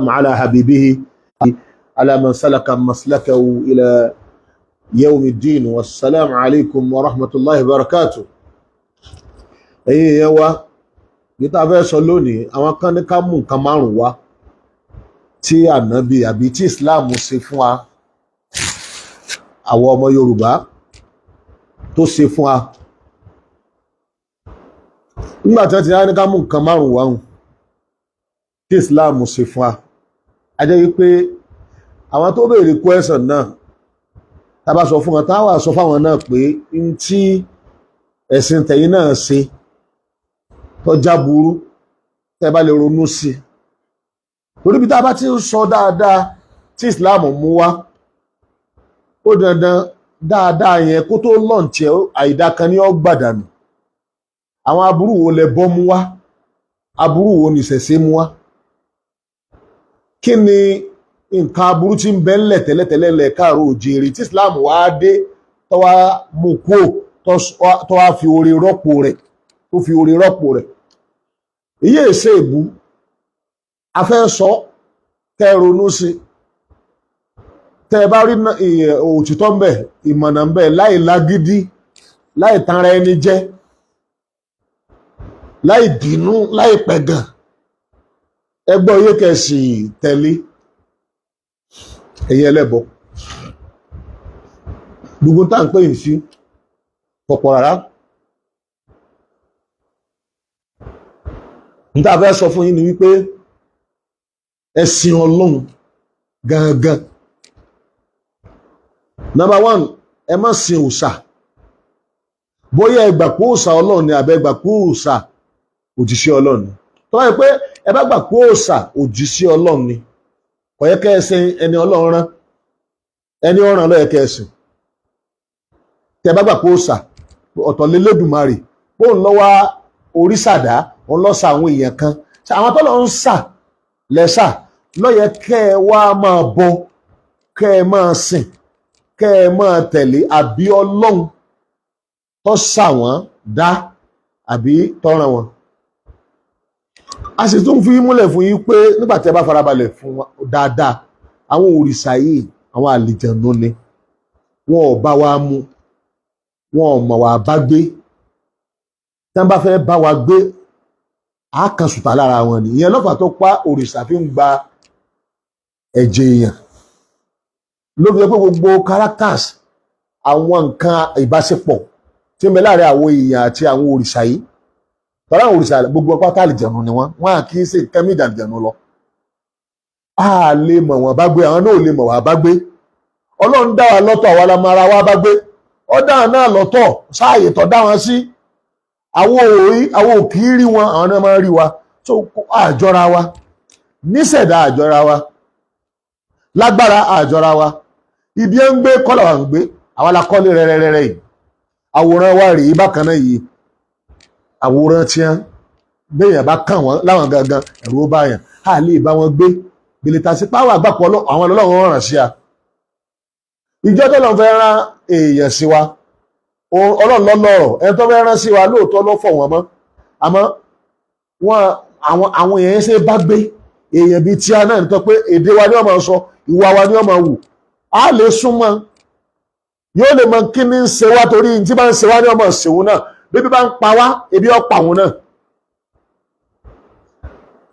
على حبيبه على من سلك مسلكه إلى يوم الدين والسلام عليكم ورحمة الله وبركاته. Ẹ̀yin èèyàn wa, ní tá a fẹ́ sọ lónìí, àwọn kan ní ká mú nǹkan márùn-ún wá tí ànábì àbí tí Islam ṣe fún wa, àwọn ọmọ Yorùbá, tó ṣe fún wa. Nígbà tí wọ́n ti ní ká mú nǹkan márùn-ún wá hùn tí Islam ṣe fún wa, a jẹ́ wípé àwọn tó béèrè question náà, tá a bá sọ fún wọn, tá a wà sọ fáwọn náà pé n tí ẹ̀sìn tẹ̀yìn náà ṣe tó já burú, tẹ́ bá lè ronú sí i, torí bí tá a bá ti ń sọ dáadáa tí Islam mú wá, ó dandan dáadáa yẹn kó tó lọ́ǹtì, àìdá kan ní ó gbàdànù. Àwọn aburú wo lẹ bọ́ mú wá? Aburú wo ní ìṣẹ̀ṣe mú wá? Kí ni nǹkan aburú tí ń bẹ ńlẹ̀ tẹ́lẹ̀tẹ́lẹ̀ ńlẹ̀ káàró òjèrè tí Islam wá dé tó wá mú kúò, tó wá fi oore rọ́pò rẹ̀, tó fi oore rọ́pò rẹ̀? Èyí èsè ìbú a fẹ́ sọ kẹ́ ẹ ronú sí. Tẹ́ ẹ bá rí òtítọ́ ń bẹ, ìmọ̀nà ń bẹ, láì lágídí, láì tanra ẹni jẹ, láì bínú, láì pẹ̀gàn, ẹ gbọ́ yé kẹsì tẹ̀lé. Ẹ̀yin ẹlẹ́bọ, gbogbo tá à ń pè yín sí pọ̀pọ̀ rárá. Ní tá a fẹ́ sọ fún yín ni wípé ẹ̀sìn Ọlọ́run gangan. Number one, ẹ má sin òòṣà. Bóyá ẹ gbà pé òòṣà Ọlọ́run ni, àbẹ́ gbà pé òòṣà òjíṣẹ́ Ọlọ́run ni. Tó bá yẹ pé ẹ bá gbà pé òòṣà òjíṣẹ́ Ọlọ́run ni, kò yẹ kẹ́ ẹ sin ẹni Ọlọ́run rán. Ẹni ọ̀ràn ló yẹ kẹ́ ẹ sìn. Tẹ́ bá gbà pé òòṣà ọ̀tọ̀ lélẹ́dùmarè, bóun lọ́wọ́ oríṣàdá, òun lọ́ sa àwọn èèyàn kan, àwọn tó lọ ń sà lẹ́sà ló yẹ kẹ́ ẹ wá máa bọ, kẹ́ ẹ máa sìn, kẹ́ ẹ máa tẹ̀lé, àbí Ọlọ́run tó sà wọ́n dá àbí tọ́ran wọn? A sì tún fi múlẹ̀ fún yín pé nígbà tí ẹ bá farabalẹ̀ fún wa dáadáa, àwọn òrìṣà yìí, àwọn àlìjànú ni. Wọn ò bá wa mu, wọn ò mọ̀ wá bá gbé. Tí wọ́n bá fẹ́ bá wa gbé, a kan sùtà lára wọn ni. Ìyẹn lọ́fà tó pa òrìṣà fi ń gba ẹ̀jẹ̀ èèyàn, ló fi jẹ́ pé gbogbo characters, àwọn nǹkan ìbáṣepọ̀ tí ń bẹ láàrin àwọn èèyàn àti àwọn òrìṣà yìí, tọ́lá àwọn òrìṣà, gbogbo pátá àlìjànú ni wọ́n. Wọ́n à kì í ṣe nǹkan mí ìdàlìjànú lọ. A lè mọ̀ wọ́n bá gbé, àwọn náà ò lè mọ̀ wá bá gbé. Ọlọ́run dá wa lọ́tọ̀, àwa la máa ra wa bá gbé. Ó dá àwọn náà lọ́tọ̀ sáàyè tó dá wọn sí. Àwọn òrí, àwọn ò kì í rí wọn, àwọn náà máa ń rí wa. Tó àjọra wa níṣẹ̀dá, àjọra wa lágbára, àjọra wa. Ibi ẹ̀ ń gbé kọ́là wà ń gbé. Àwa la kọ́lé rẹ́rẹ́rẹ́rẹ́ yìí. Àwòrán wa rèé bákan náà yìí. Àwòrán tí wọn béèyàn bá kàn wọ́n láwọn gangan, ẹ̀rù ó bá yàn. Á lè bá wọn gbé bèlèta sí páwà àgbàpọ̀. Àwọn ọlọ́run ràn sí a. Ìjọ tó lọ́n fẹ́ rán èèyàn sí wa, Ọlọ́run lọ́lọ́rọ̀. Ẹni tó fẹ́ rán sí wa, lóòótọ́ ló fọ̀ wọ́n mọ́, àmọ́ wọ́n àwọn èèyàn ṣe bá gbé. Èèyàn bíi tíá náà, nítorí pé èdè wa ni wọ́n máa sọ, ìwà wa ni wọ́n máa wù, á lè súnmọ́, yóò lè mọ kí ni ń ṣe wá, torí tí bá ń ṣe wá ní ọmọ ṣèwò náà. Bíbí bá ń pa wá, ebi ó pa òun náà.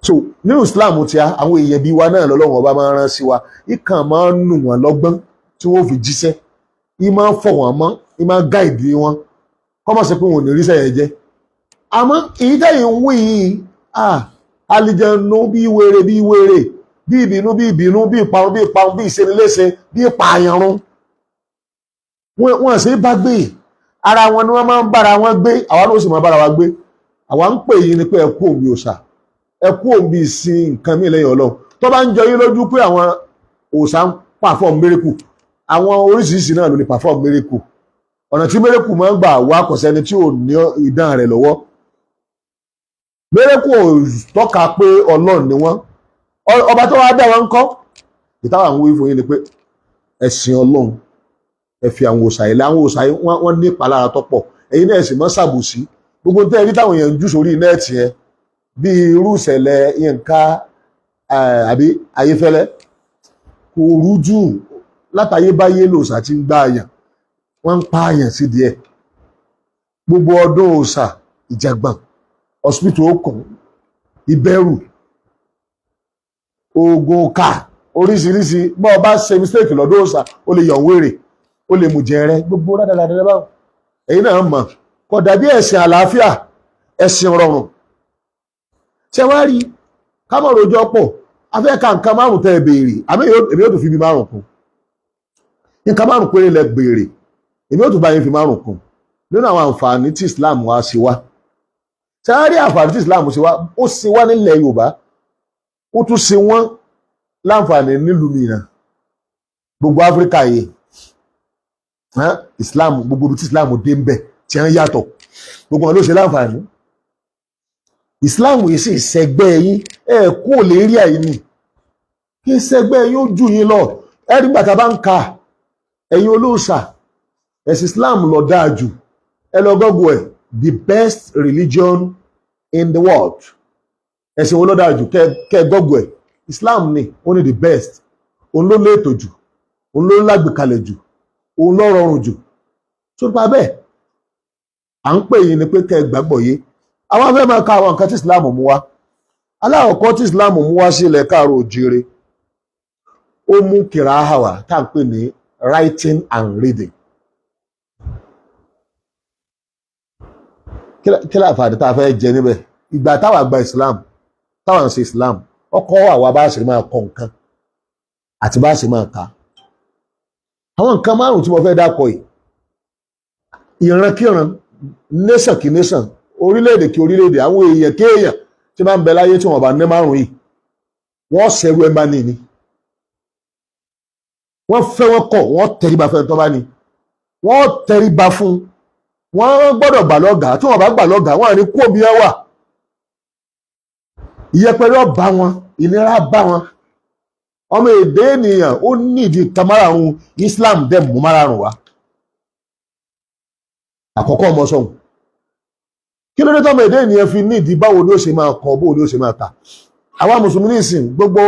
So nínú Islam, tí a àwọn èèyàn bíi wa náà lọ́lọ́run ọba máa ń rán sí wa. Ìkàn máa ń nù wọ́n lọ́gbọ́n tí wọ́n fi jíṣẹ́, ì máa ń fọ̀ wọ́n mọ́, ì máa ń guide wọn, kọ́mọ̀ sí pé wọn ò ní ríṣẹ́ yẹn jẹ́. Àmọ́ èyí tẹ̀yìn ń wí yìí, àlìjẹ̀nu bí wèrè, bí wèrè, bí ìbínú, bí ìbínú, bí ìparun, bí ìparun, bí ìṣeniléṣe, bí ìpààyànrun, wọ́n sì bá gbé. Ara wọn ni wọ́n máa ń bára wọn gbé, àwa náà sì máa bára wa gbé. Àwa ń pè yín ni pé ẹ kú òbí òòṣà, ẹ kú òbí ìsìn nǹkan mí lẹ́yìn Ọlọ́run. Tó bá ń jọ yín lójú pé àwọn òòṣà ń perform miracle, àwọn oríṣiríṣi náà ló lè perform miracle. Ọ̀nà tí miracle máa ń gbà wá, kò sẹ́ni tí ò ní ìdán rẹ̀ lọ́wọ́. Miracle ò tọ́ka pé Ọlọ́run ni wọ́n. Ọba tó wá dá wọn kọ́ ìtawà ń wí fún yín ni pé ẹ̀sìn Ọlọ́run, ẹ fi àwọn òòṣà yìí. Àwọn òòṣà yìí, wọ́n ní ìpalára tó pọ̀. Ẹ̀yin náà sì mọ́ ṣàbòsí. Gbogbo tẹ́ ẹ rí táwọn èèyàn ń jù sórí net yẹn, bí irú ìṣẹ̀lẹ̀ Yínká Àbí Ayéfẹ́lẹ́ kò rújú. Látayébáyé lòòṣà tí ń gbá àyàn, wọ́n ń pa àyàn sí díẹ̀. Gbogbo ọdún òòṣà, ìjàgbọ̀n, hospital okùn, ìbẹ̀rù, oògùn ọ̀kà oríṣiríṣi. Bọ́ ọ bá ṣe mistake lọ́dún òòṣà, ó lè yàn wèrè, ó lè mú jẹrẹ, gbogbo rádaràdàrà báwọn. Èyí náà mọ̀ kò dàbí ẹ̀sìn àlàáfíà, ẹ̀sìn rọrùn. Ṣé wàá rí kámọ̀ rojọ́ pọ̀? Afẹ́ ka nǹkan márùn tẹ́ ẹ béèrè, àmì èmi yóò tún fi bí 5 kún. Nǹkan 5 péré lẹ béèrè, èmi yóò tún bá yín fi 5 kún nínú àwọn àǹfààní tí Islam wá sí wá. Ṣé wàá rí àǹfààní tí Islam ṣe wá? Ó ṣe wá nílẹ̀ Yorùbá, ó tún ṣe wọ́n láǹfààní nílùú mìíràn, gbogbo Áfíríkà yìí. Islam, gbogbo ibi tí Islam dé ń bẹ̀ tí wọ́n yàtọ̀, gbogbo wọn ló ṣe láǹfààní. Islam yìí sì ṣẹgbẹ́ yín, ẹ kú ò lè rí àyè ni kí ṣẹgbẹ́ yín, ó jù yín lọ. Ẹ rí gbàtà bá ń ka ẹ̀yin olóòṣà, ẹ̀sìn Islam ló dáa jù. Ẹ lọ Google ẹ̀, the best religion in the world. Ẹ̀sìn wo ló dáa jù? Kẹ́ Google ẹ̀, Islam ni. Ó ní the best, òun ló léètò jù, òun ló lágbèkalẹ̀ jù, òun ló rọrùn jù. Tó pa bẹ́ẹ̀, à ń pè yín ni pé kẹ́ ẹ gbàgbọ́ yé. Àwọn afẹ́ máa ka àwọn nǹkan tí Islam mú wá. Alákọ̀ọ́kọ́ tí Islam mú wá sí ilẹ̀ káàró òjìire, ó mú kìráhà wá, tá à ń pè ní writing and reading. Kí láǹfààní tá a fẹ́ jẹ níbẹ̀? Ìgbà táwa gba Islam, táwa ń ṣe Islam, ọkọ̀ àwa bá ṣe máa kọ nǹkan àti bá ṣe máa kà. Àwọn nǹkan 5 tí mo fẹ́ dákọ̀ yìí, ìrankíran, nation kí nation, orílẹ̀-èdè kí orílẹ̀-èdè, àwọn èèyàn kéèyàn tí máa ń bẹ láyé tí wọ́n bá ní 5 yìí, wọ́n ṣẹrú ẹ̀ máa ní ni. Wọ́n fẹ́ wọ́n kọ̀, wọ́n tẹríba fẹ́ tó bá ní, wọ́n tẹríba fún. Wọ́n gbọ́dọ̀ gbà lọ́gàá. Tí wọ́n bá gbà lọ́gàá, wọ́n á ní kó omi ẹ wà, ìyẹpẹrẹ ọba wọn, ìnira bá wọn. Ọmọ èdè ènìyàn ó nídìí nǹkan 5. Islam dẹ̀ mú 5 wá. Àkọ́kọ́, ọmọ sọ̀hún, kí ló dé tọ́mọ èdè ènìyàn fi nídìí báwo ni ó ṣe máa kọ, báwo ni ó ṣe máa kà? Àwa mùsùlùmí nìsín, gbogbo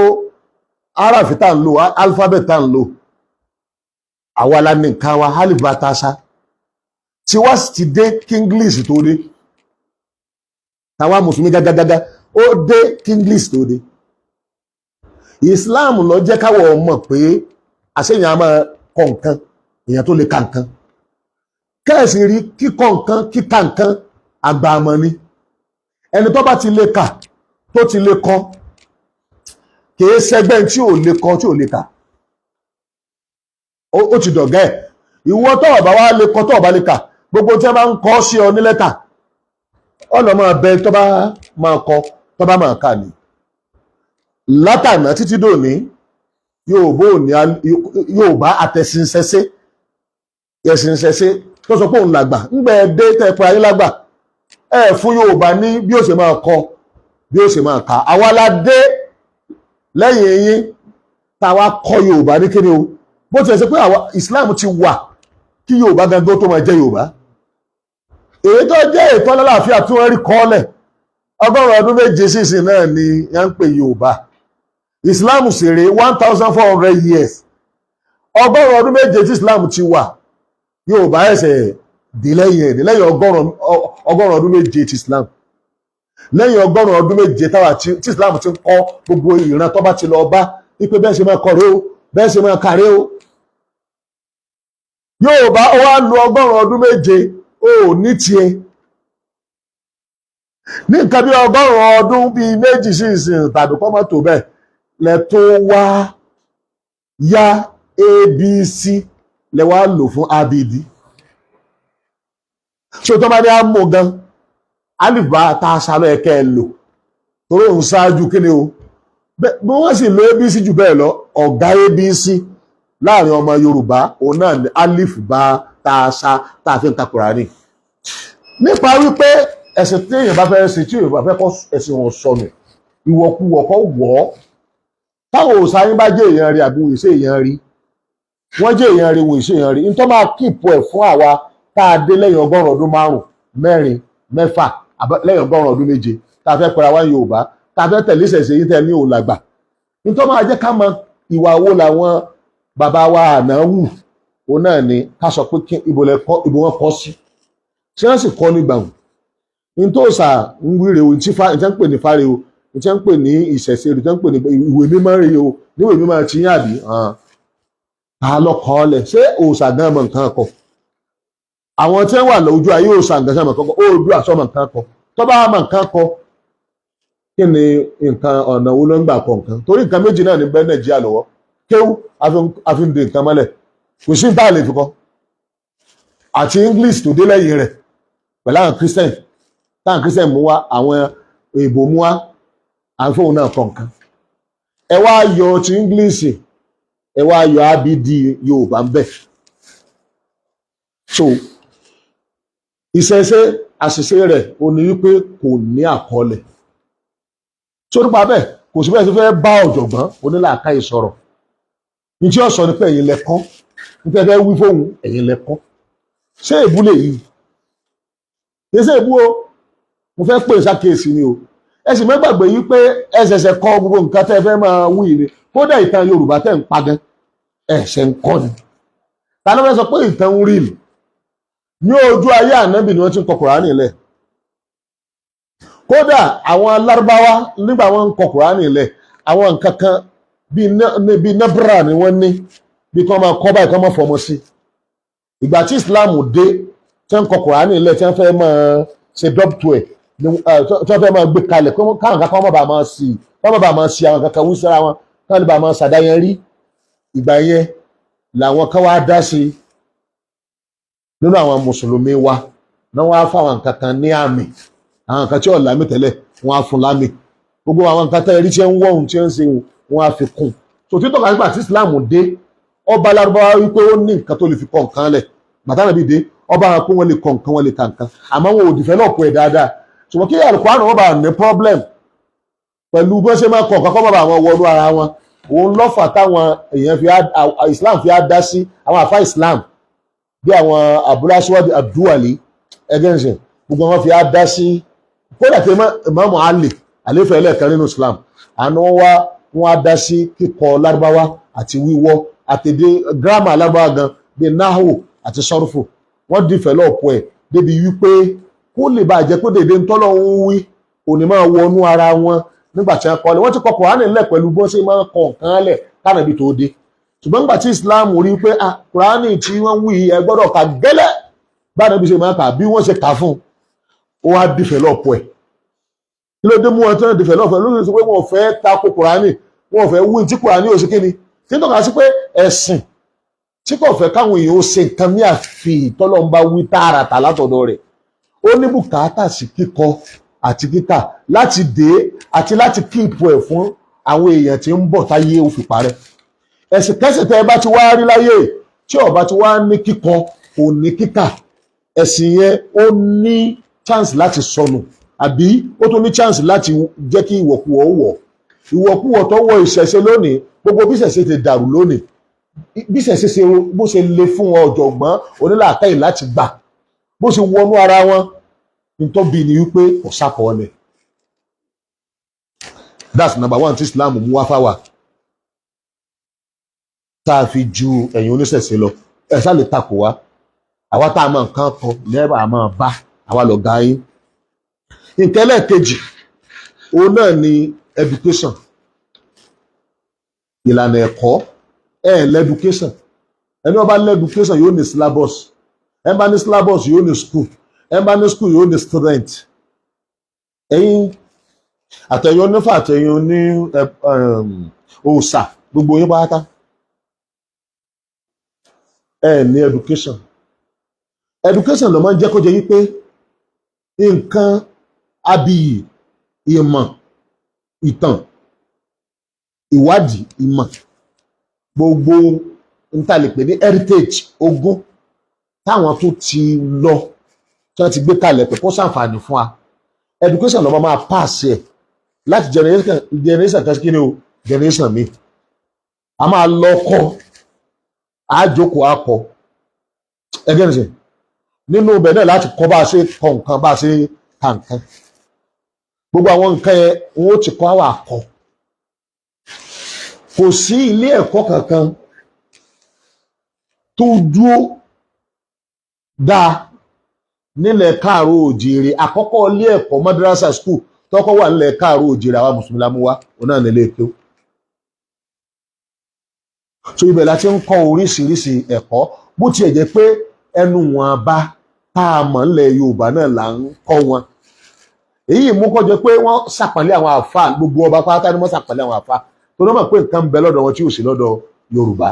arafi tá à ń lò, alphabet tá à ń lò, àwa la ní nǹkan wa. Alif ba ta sa tí wá sì ti dé kí English tó dé. Táwa mùsùlùmí gágágágá, ó dé kí English tó dé. Islam ló jẹ́ káwọ̀ mọ̀ pé àṣeyàn á máa kọ nǹkan, èèyàn tó lè ka nǹkan kẹ́ẹ̀sì rí. Kíkọ nǹkan, kíka nǹkan, àgbà àmọ́ ni. Ẹni tó bá ti lè kà, tó ti lè kọ, kìí ṣẹgbẹ́ tí ò lè kọ, tí ò lè kà. Ó ti dọ̀gá ẹ̀. Ìwọ tó bá wá lè kọ, tó bá lè kà, gbogbo tí wọ́n bá ń kọ sí ọ ní lẹ́tà, ọ̀nà máa bẹ tó bá máa kọ, tó bá máa kà ní. Látànà títí dòní, Yorùbá àtẹ̀sìnṣẹ́ṣẹ́, ẹ̀sìnṣẹ́ṣẹ́ tó sọ pé òun làgbà ńgbẹ́ dé tẹ́ pé ayé lágbà ẹ fún Yorùbá ní bí ó ṣe máa kọ, bí ó ṣe máa kà. Àwa la dé lẹ́yìn yín táwa kọ́ Yorùbá ní kíni o. Bó tilẹ̀ ṣe pé àwa Islam ti wà kí Yorùbá gangan tó máa jẹ́ Yorùbá, èyí tó jẹ́ ètò ọlọ́láàfíà tí wọ́n rí kọ́lẹ̀ 700 ọdún sísìn náà ni wọ́n ń pè Yorùbá. Islam sì rèé, 1400 years, 700 ọdún tí Islam ti wà, Yorùbá ẹ̀sẹ̀ dé lẹ́yìn ẹ̀, lẹ́yìn 700 ọdún ti Islam, lẹ́yìn 700 ọdún táwa tí Islam ti ń kọ́ gbogbo ìran tó bá ti lọ bá wípé bẹ́ẹ̀ ṣe máa kọ̀rẹ́ o, bẹ́ẹ̀ ṣe máa kàrẹ́ o. Yorùbá ó wá lu 700 ọdún, ó ní tiẹ̀ ní nǹkan bí 2 ọdún sí ìsìn tàbí kọ́mọ́ tó bẹ́ẹ̀ lẹ tó wá yá ABC, lẹ wá lò fún ABD. So tó bá ní àmú gan, alif ba ta sa ló yẹ kẹ́ ẹ lò, torí òun ṣáájú. Kí ni o? Bí wọ́n sì lo ABC jù bẹ́ẹ̀ lọ, ọ̀gá ABC láàrin ọmọ Yorùbá, òun náà ní alif ba ta sa tá a fi ń ka Kùránì. Nípa wípé ẹ̀sìn tí èèyàn bá fẹ́ ṣe, tí èèyàn bá fẹ́ kọ́ ẹ̀sìn wọn sọnù, ìwọ̀kuwọ̀ kọ́ wọ̀ ọ́. Táwọn òòṣà yín bá jẹ́ èèyàn rí àbí wọ́n ṣe èèyàn rí, wọ́n jẹ́ èèyàn rí, wọ́n ṣe èèyàn rí, nítorí máa keep ẹ̀ fún àwa tá a dé lẹ́yìn 5 ọdún, 4, 6, lẹ́yìn 700 ọdún tá a fẹ́ pera wá Yorùbá, tá a fẹ́ tẹ̀lé ìṣẹ̀ṣe yín tẹ́ ní òun làgbà. Nítorí máa jẹ́ ká mọ ìwà wo làwọn bàbá wa àná wù, òun náà ni ká sọ pé kí ibo lẹ kọ́, ibo wọn kọ́ sí, ṣé wọ́n sì kọ́ nígbà wọn ní tó sà ń wíre o, tí wọ́n ń pè ní fáre o, tí wọ́n ń pè ní ìṣẹ̀ṣe o, tí wọ́n ń pè ní ìwé mímọ́ rè o, níwèé mímọ́ ti yín àbí ta ló kọ́ ọ lẹ̀? Ṣé òòṣà gan mọ̀ nǹkan kọ? Àwọn tí wọ́n wà lójú ayé òòṣà nǹkan sọ mọ̀ nǹkan kọ? Oòduà sọ mọ̀ nǹkan kọ? Tó bá mọ̀ nǹkan kọ, kí ni nǹkan, ọ̀nà wo ló ń gbà kọ nǹkan? Torí nǹkan méjì náà ní bẹ́ẹ̀ Nàìjíríà lọ́wọ́: kéwú àfi ń de nǹkan mọ́lẹ̀, kò sí ní tá a lè fi kọ́, àti English tó dé lẹ́yìn rẹ̀ pẹ̀lú àwọn Christian, táwọn Christian mú wá, àwọn èèbò mú wá, à ń fóun náà kọ nǹkan. Ẹ wá yọ ti English, ẹ wá yọ abd Yorùbá ń bẹ̀. So ìṣẹ̀ṣe, àṣìṣe rẹ̀ ò ní wípé kò ní àkọọ́lẹ̀ tó nípa bẹ́ẹ̀. Kò sí bẹ́ẹ̀ tó fẹ́ bá ọ̀jọ̀gbọ́n onílàákàyè sọ̀rọ̀ ní tí ó sọ ní pé ẹ̀yin lẹ kọ́ ní tẹ́ fẹ́ wí fóun, ẹ̀yin lẹ kọ́. Ṣé èbú lè yìí? Kì í ṣe èbú o, mo fẹ́ pè sákèésí ni o. Ẹ sì mẹ́gbàgbé yìí pé ẹ ṣẹ̀ṣẹ̀ kọ́ gbogbo nǹkan tẹ́ fẹ́ máa wí ni. Kódà ìtàn Yorùbá tẹ́ ń pa gan, ẹ̀ṣẹ̀ ń kọ́ ni. Ta ló fẹ́ sọ pé ìtàn ń rí ní ojú ayé Ànábì ni wọ́n ti ń kọ Kùránì lẹ̀? Kódà àwọn Lárúbáwá, nígbà wọ́n ń kọ Kùránì lẹ̀, àwọn nǹkan kan bíi nabra ni wọ́n ní, bí kí wọ́n máa kọ́ báyìí, kí wọ́n máa fọmọ sí. Ìgbà tí Islam dé, tí wọ́n ń kọ Kùránì lẹ̀, tí wọ́n fẹ́ máa ṣe dọ́pútù ẹ̀, tí wọ́n fẹ́ máa gbé kalẹ̀ káwọn kankan má bàa máa sí, wọ́n má bàa máa sí àwọn kankan wí síra wọn, káwọn lè bàa máa ṣàdáyẹn rí. Ìgbà yẹn làwọn kan wá dá sí nínú àwọn mùsùlùmí wa náà, wọ́n á fáwọn nǹkan kan ní àmì, àwọn nǹkan tí ò lámì tẹ́lẹ̀, wọ́n á fún lámì. Gbogbo àwọn nǹkan tẹ́lẹ̀ rí tí ń wọ́hun tí ń ṣe, wọ́n á fi kún. So títọ́ kan, nígbà tí Islam dé, ọba Lárúbáwá wípé ó ní nǹkan tó lè fi kọ́ nǹkan lẹ̀. Bàtà nàbí dé, ọba àwọn pé wọ́n lè kọ́ nǹkan, wọ́n lè ka nǹkan, àmọ́ wọn ò develop ẹ̀ dáadáa. Ṣùgbọ́n kí Àlùkùránì wọn bá ní problem pẹ̀lú bó ṣe máa kọ́ nǹkan, kọ́ bá wọn wọnú ara wọn, òun lọ́fà táwọn èèyàn fi Islam fi á dá sí. Àwọn àfa Islam bí àwọn Abul Aswad Ad-Duali ẹgẹ́nsìn, gbogbo wọn fi á dá sí. Kódà tí Imam Ali, àléfẹ́ ẹlẹ́ẹ̀kan nínú Islam, àná wá wọn á dá sí kíkọ Lárúbáwá àti wíwọ́ àtẹ̀dé grammar Lárúbáwá gan, bíi nahu àti sọ́rùfù. Wọ́n develop ẹ̀ débi wípé kó lè bàa jẹ́ pé dèdè ńtọ́lọ́ ń wí òní máa wọnú ara wọn nígbà tí wọ́n kọ́ lẹ̀. Wọ́n ti kọ Kùránì lẹ̀ pẹ̀lú bó ṣe máa ń kọ nǹkan lẹ̀ kánàbí tó dé. Ṣùgbọ́n nígbà tí Islam rí pé, ah, Kùránì tí wọ́n wí, ẹ gbọ́dọ̀ kà gẹ́lẹ́ báyìí bí ṣe máa kà, bí wọ́n ṣe kà fún un, ó wá develop ẹ̀. Kí ló dé mú wọn tí wọ́n develop ẹ̀ lórí? Sọ pé wọ́n fẹ́ tako Kùránì, wọ́n fẹ́ wí tí Kùránì ò sí. Kí ni tí ń tọ́ka sí? Pé ẹ̀sìn tí kò fẹ́ káwọn èèyàn ó ṣe nǹkan ní àfi tọ́lọ́run bá wí tààràtà látọ̀dọ̀ rẹ̀, ó ní bùkátà sí kíkọ àti kíkà láti dé àti láti keep ẹ̀ fún àwọn èèyàn tí ń bọ̀ táyé ó fi parẹ́. Ẹ̀sìn kẹ́sìn tẹ́ ẹ bá ti wá rí láyé tí ó bá ti wá ní kíkọ, kò ní kíkà, ẹ̀sìn yẹn ó ní chance láti sọnù, àbí ó tún ní chance láti jẹ́ kí ìwọ̀kuwọ̀ ó wọ̀. Ìwọ̀kuwọ̀ tó wọ ìṣẹ̀ṣe lónìí, gbogbo bí ìṣẹ̀ṣe ti dàrú lónìí, bí ìṣẹ̀ṣe ṣe bó ṣe le fún ọ̀jọ̀gbọ́n onílàákàyè láti gbà, bó ṣe wọnú ara wọn, nítorí ni wípé kò sákọọ́lẹ̀. That's number one tí Islam mú wá fáwa tá a fi ju ẹ̀yin oníṣẹ̀ṣe lọ. Ẹ̀ sá lè takò wá, àwa tá a mọ nǹkan kọ lẹ́bàá máa bá àwa lọ̀gá yín. Nǹkan ẹlẹ́ẹ̀kejì, òun náà ni education, ìlànà ẹ̀kọ́. Ẹ̀ l'education. Ẹni wọ́n bá l'education yóò ní syllabus, ẹ bá ní syllabus yóò ní school, ẹ bá ní school yóò ní student. Ẹ̀yin àtẹ̀yìn onífà, àtẹ̀yìn oní òòṣà, gbogbo yín pátá, ẹ ní education. Education ló máa ń jẹ́ kó jẹ́ wípé nǹkan abiyì, ìmọ̀, ìtàn, ìwádìí, ìmọ̀, gbogbo n ta lè pè ní heritage, ogún táwọn tó ti lọ tí wọ́n ti gbé kalẹ̀ pé kó ṣàǹfààní fún wa, education ló máa máa pass ẹ̀ láti generation kan sí kí ni o, generation mi. A máa lọ kọ́, a jókòó, a kọ́ ẹgbẹ́ nìṣẹ́ nínú ibẹ̀ náà láti kọ́ bá a ṣe kọ nǹkan, bá a ṣe ka nǹkan. Gbogbo àwọn nǹkan yẹn, wọn ó ti kọ́ àwọn àkọ́. Kò sí ilé ẹ̀kọ́ kankan tó dúó dáa nílẹ̀ káàró òjìrì. Àkọ́kọ́ ilé ẹ̀kọ́, madrasa school tọ́kọ́ wà nílẹ̀ káàró òjìrì, àwa mùsùlùmí la mú wá, òun náà nílé kéwú. So ibẹ̀ la ti ń kọ́ oríṣiríṣi ẹ̀kọ́. Bó tiẹ̀ jẹ́ pé ẹnu wọn bá tá a mọ̀ nílẹ̀ Yorùbá náà là ń kọ́ wọn, èyí mú kó jẹ́ pé wọ́n ṣàpọ̀nlé àwọn àfa. Gbogbo ọba pátá ni wọ́n ṣàpọ̀nlé àwọn àfa tó ló mọ̀ pé nǹkan ń bẹ lọ́dọ̀ wọn tí ò sí lọ́dọ̀ Yorùbá.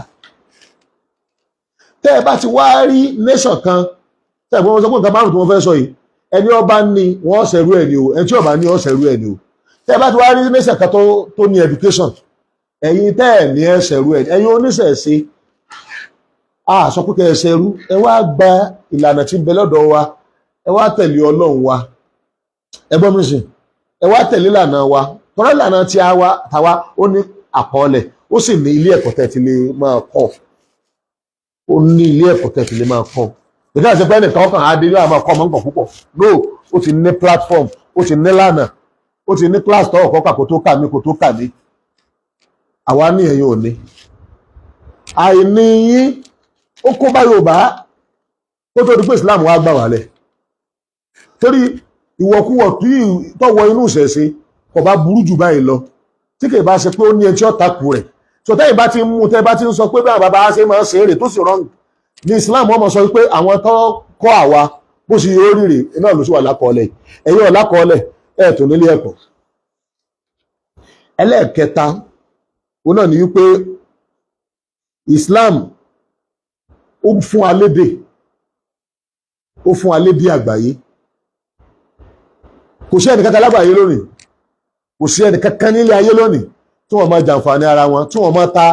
Tẹ́ ẹ bá ti wá rí nation kan, tẹ́ ẹ bá wọn sọ pé nǹkan márùn tí wọ́n fẹ́ sọ yìí, ẹni ọba ní wọ́n ṣẹ̀rú ẹ̀ ní o, ẹni tí ọba ní wọ́n ṣẹ̀rú ẹ̀ ní o. Tẹ́ ẹ bá ti wá rí nation kan tó ní education, ẹ̀yin tẹ́ ẹ̀ ní ẹ ṣẹ̀rú ẹ̀, ẹ̀yin oníṣẹ̀ṣe, a sọ pé kẹ́ ẹ ṣẹ̀rú. Ẹ wá gba ìlànà tí ń bẹ lọ́dọ̀ wa, ẹ wá tẹ̀lé Ọlọ́run wa. Ẹ gbọ́ mi sìn, ẹ wá tẹ̀lé ìlànà wa. Tọ́lá ìlànà tí a wá tàwa, ó ní àkọọ́lẹ̀, ó sì ní ilé ẹ̀kọ́ tẹ́ ti lè máa kọ́. Ó ní ilé ẹ̀kọ́ tẹ́ ti lè máa kọ́. Ìdá àti pé ẹnìkan ọkàn á dé yóò máa kọ́ ọmọ nǹkan púpọ̀. No, ó ti ní platform, ó ti ní lànà, ó ti ní class tó ọkọ̀ kà kó tó kà mí, kó tó kà mí. Àwa ní, ẹ̀yin ò ní. Àìní yín ó kó bá Yorùbá kó tó di pé Islam wá gbà wálẹ̀, torí ìwọ̀kuwọ̀ tí tọ́wọ́ inú ìṣẹ̀ṣe kò bá burú jù báyìí lọ tí kì í bá ṣe pé ó ní ẹni tí ó takù rẹ̀. So tẹ́yìn bá ti ń mú, tẹ́ bá ti ń sọ pé bí àwọn bàbá ṣe máa ń ṣe eré tó sì rọrùn ní Islam, wọ́n mọ̀ sọ pé àwọn tó kọ́ àwa bó ṣe yóò rírè náà ló sì wà lákọọ́lẹ̀. Ẹ̀yin ò lákọọ́lẹ̀, ẹ̀ tó nílé ẹ̀kọ́. Ẹlẹ́ẹ̀kẹta, òun náà ni wípé Islam ó fún wa lédè, ó fún wa lédè àgbáyé. Kò sí ẹnìkankan lágbàáyé lónìí, kò sí ẹnìkankan nílé ayé lónìí tí wọ́n máa jàǹfààní ara wọn, tí wọ́n máa ta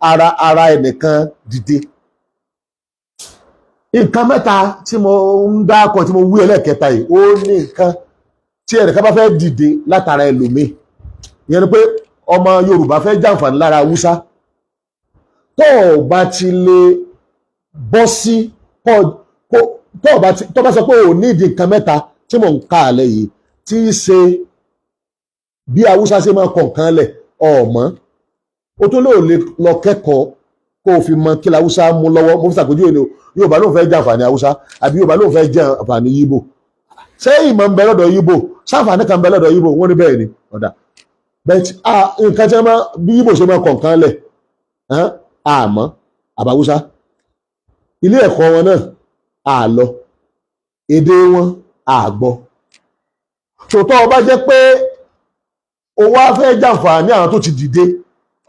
ara ara ẹnìkan dìde. Nǹkan mẹ́ta tí mo ń dákọ̀, tí mo wí, ẹlẹ́ẹ̀kẹta yìí, ó ní nǹkan tí ẹnìkan bá fẹ́ dìde látara ẹlòmíì. Ìyẹn ni pé ọmọ Yorùbá fẹ́ jàǹfààní lára Haúsá, tó o bá ti lè bọ́ sí, tó o bá ti tó bá sọ pé ò ní ìdí nǹkan mẹ́ta tí mò ń ka àlẹ́ yìí, tí í ṣe bí Haúsá ṣe máa kọ nǹkan lẹ̀ ọ̀mọ́, ó tó lóò lè lọ kẹ́kọ̀ọ́ kó o fi mọ kí Haúsá mú lọ́wọ́. Mo fi ṣàpèjúwe ni o. Yorùbá lóun fẹ́ jàǹfààní Haúsá, àbí Yorùbá lóun fẹ́ jàǹfààní Yíbò. Ṣé ìmọ̀ ń bẹ lọ́dọ̀ Yíbò? Sáǹfààní kan ń bẹ lọ́dọ̀ Yíbò? Wọ́n ní bẹ́ẹ̀ ni. Ọ̀dà bẹ́ẹ̀, nǹkan tí wọ́n máa bí Yíbò ṣe máa kọ nǹkan lẹ̀ àmọ́ àbáwúsá, ilé ẹ̀kọ́ wọn náà àlọ, èdè wọn àgbọ́. Tòótọ́ ọba jẹ́ pé o wá fẹ́ jàǹfààní àwọn tó ti dìde,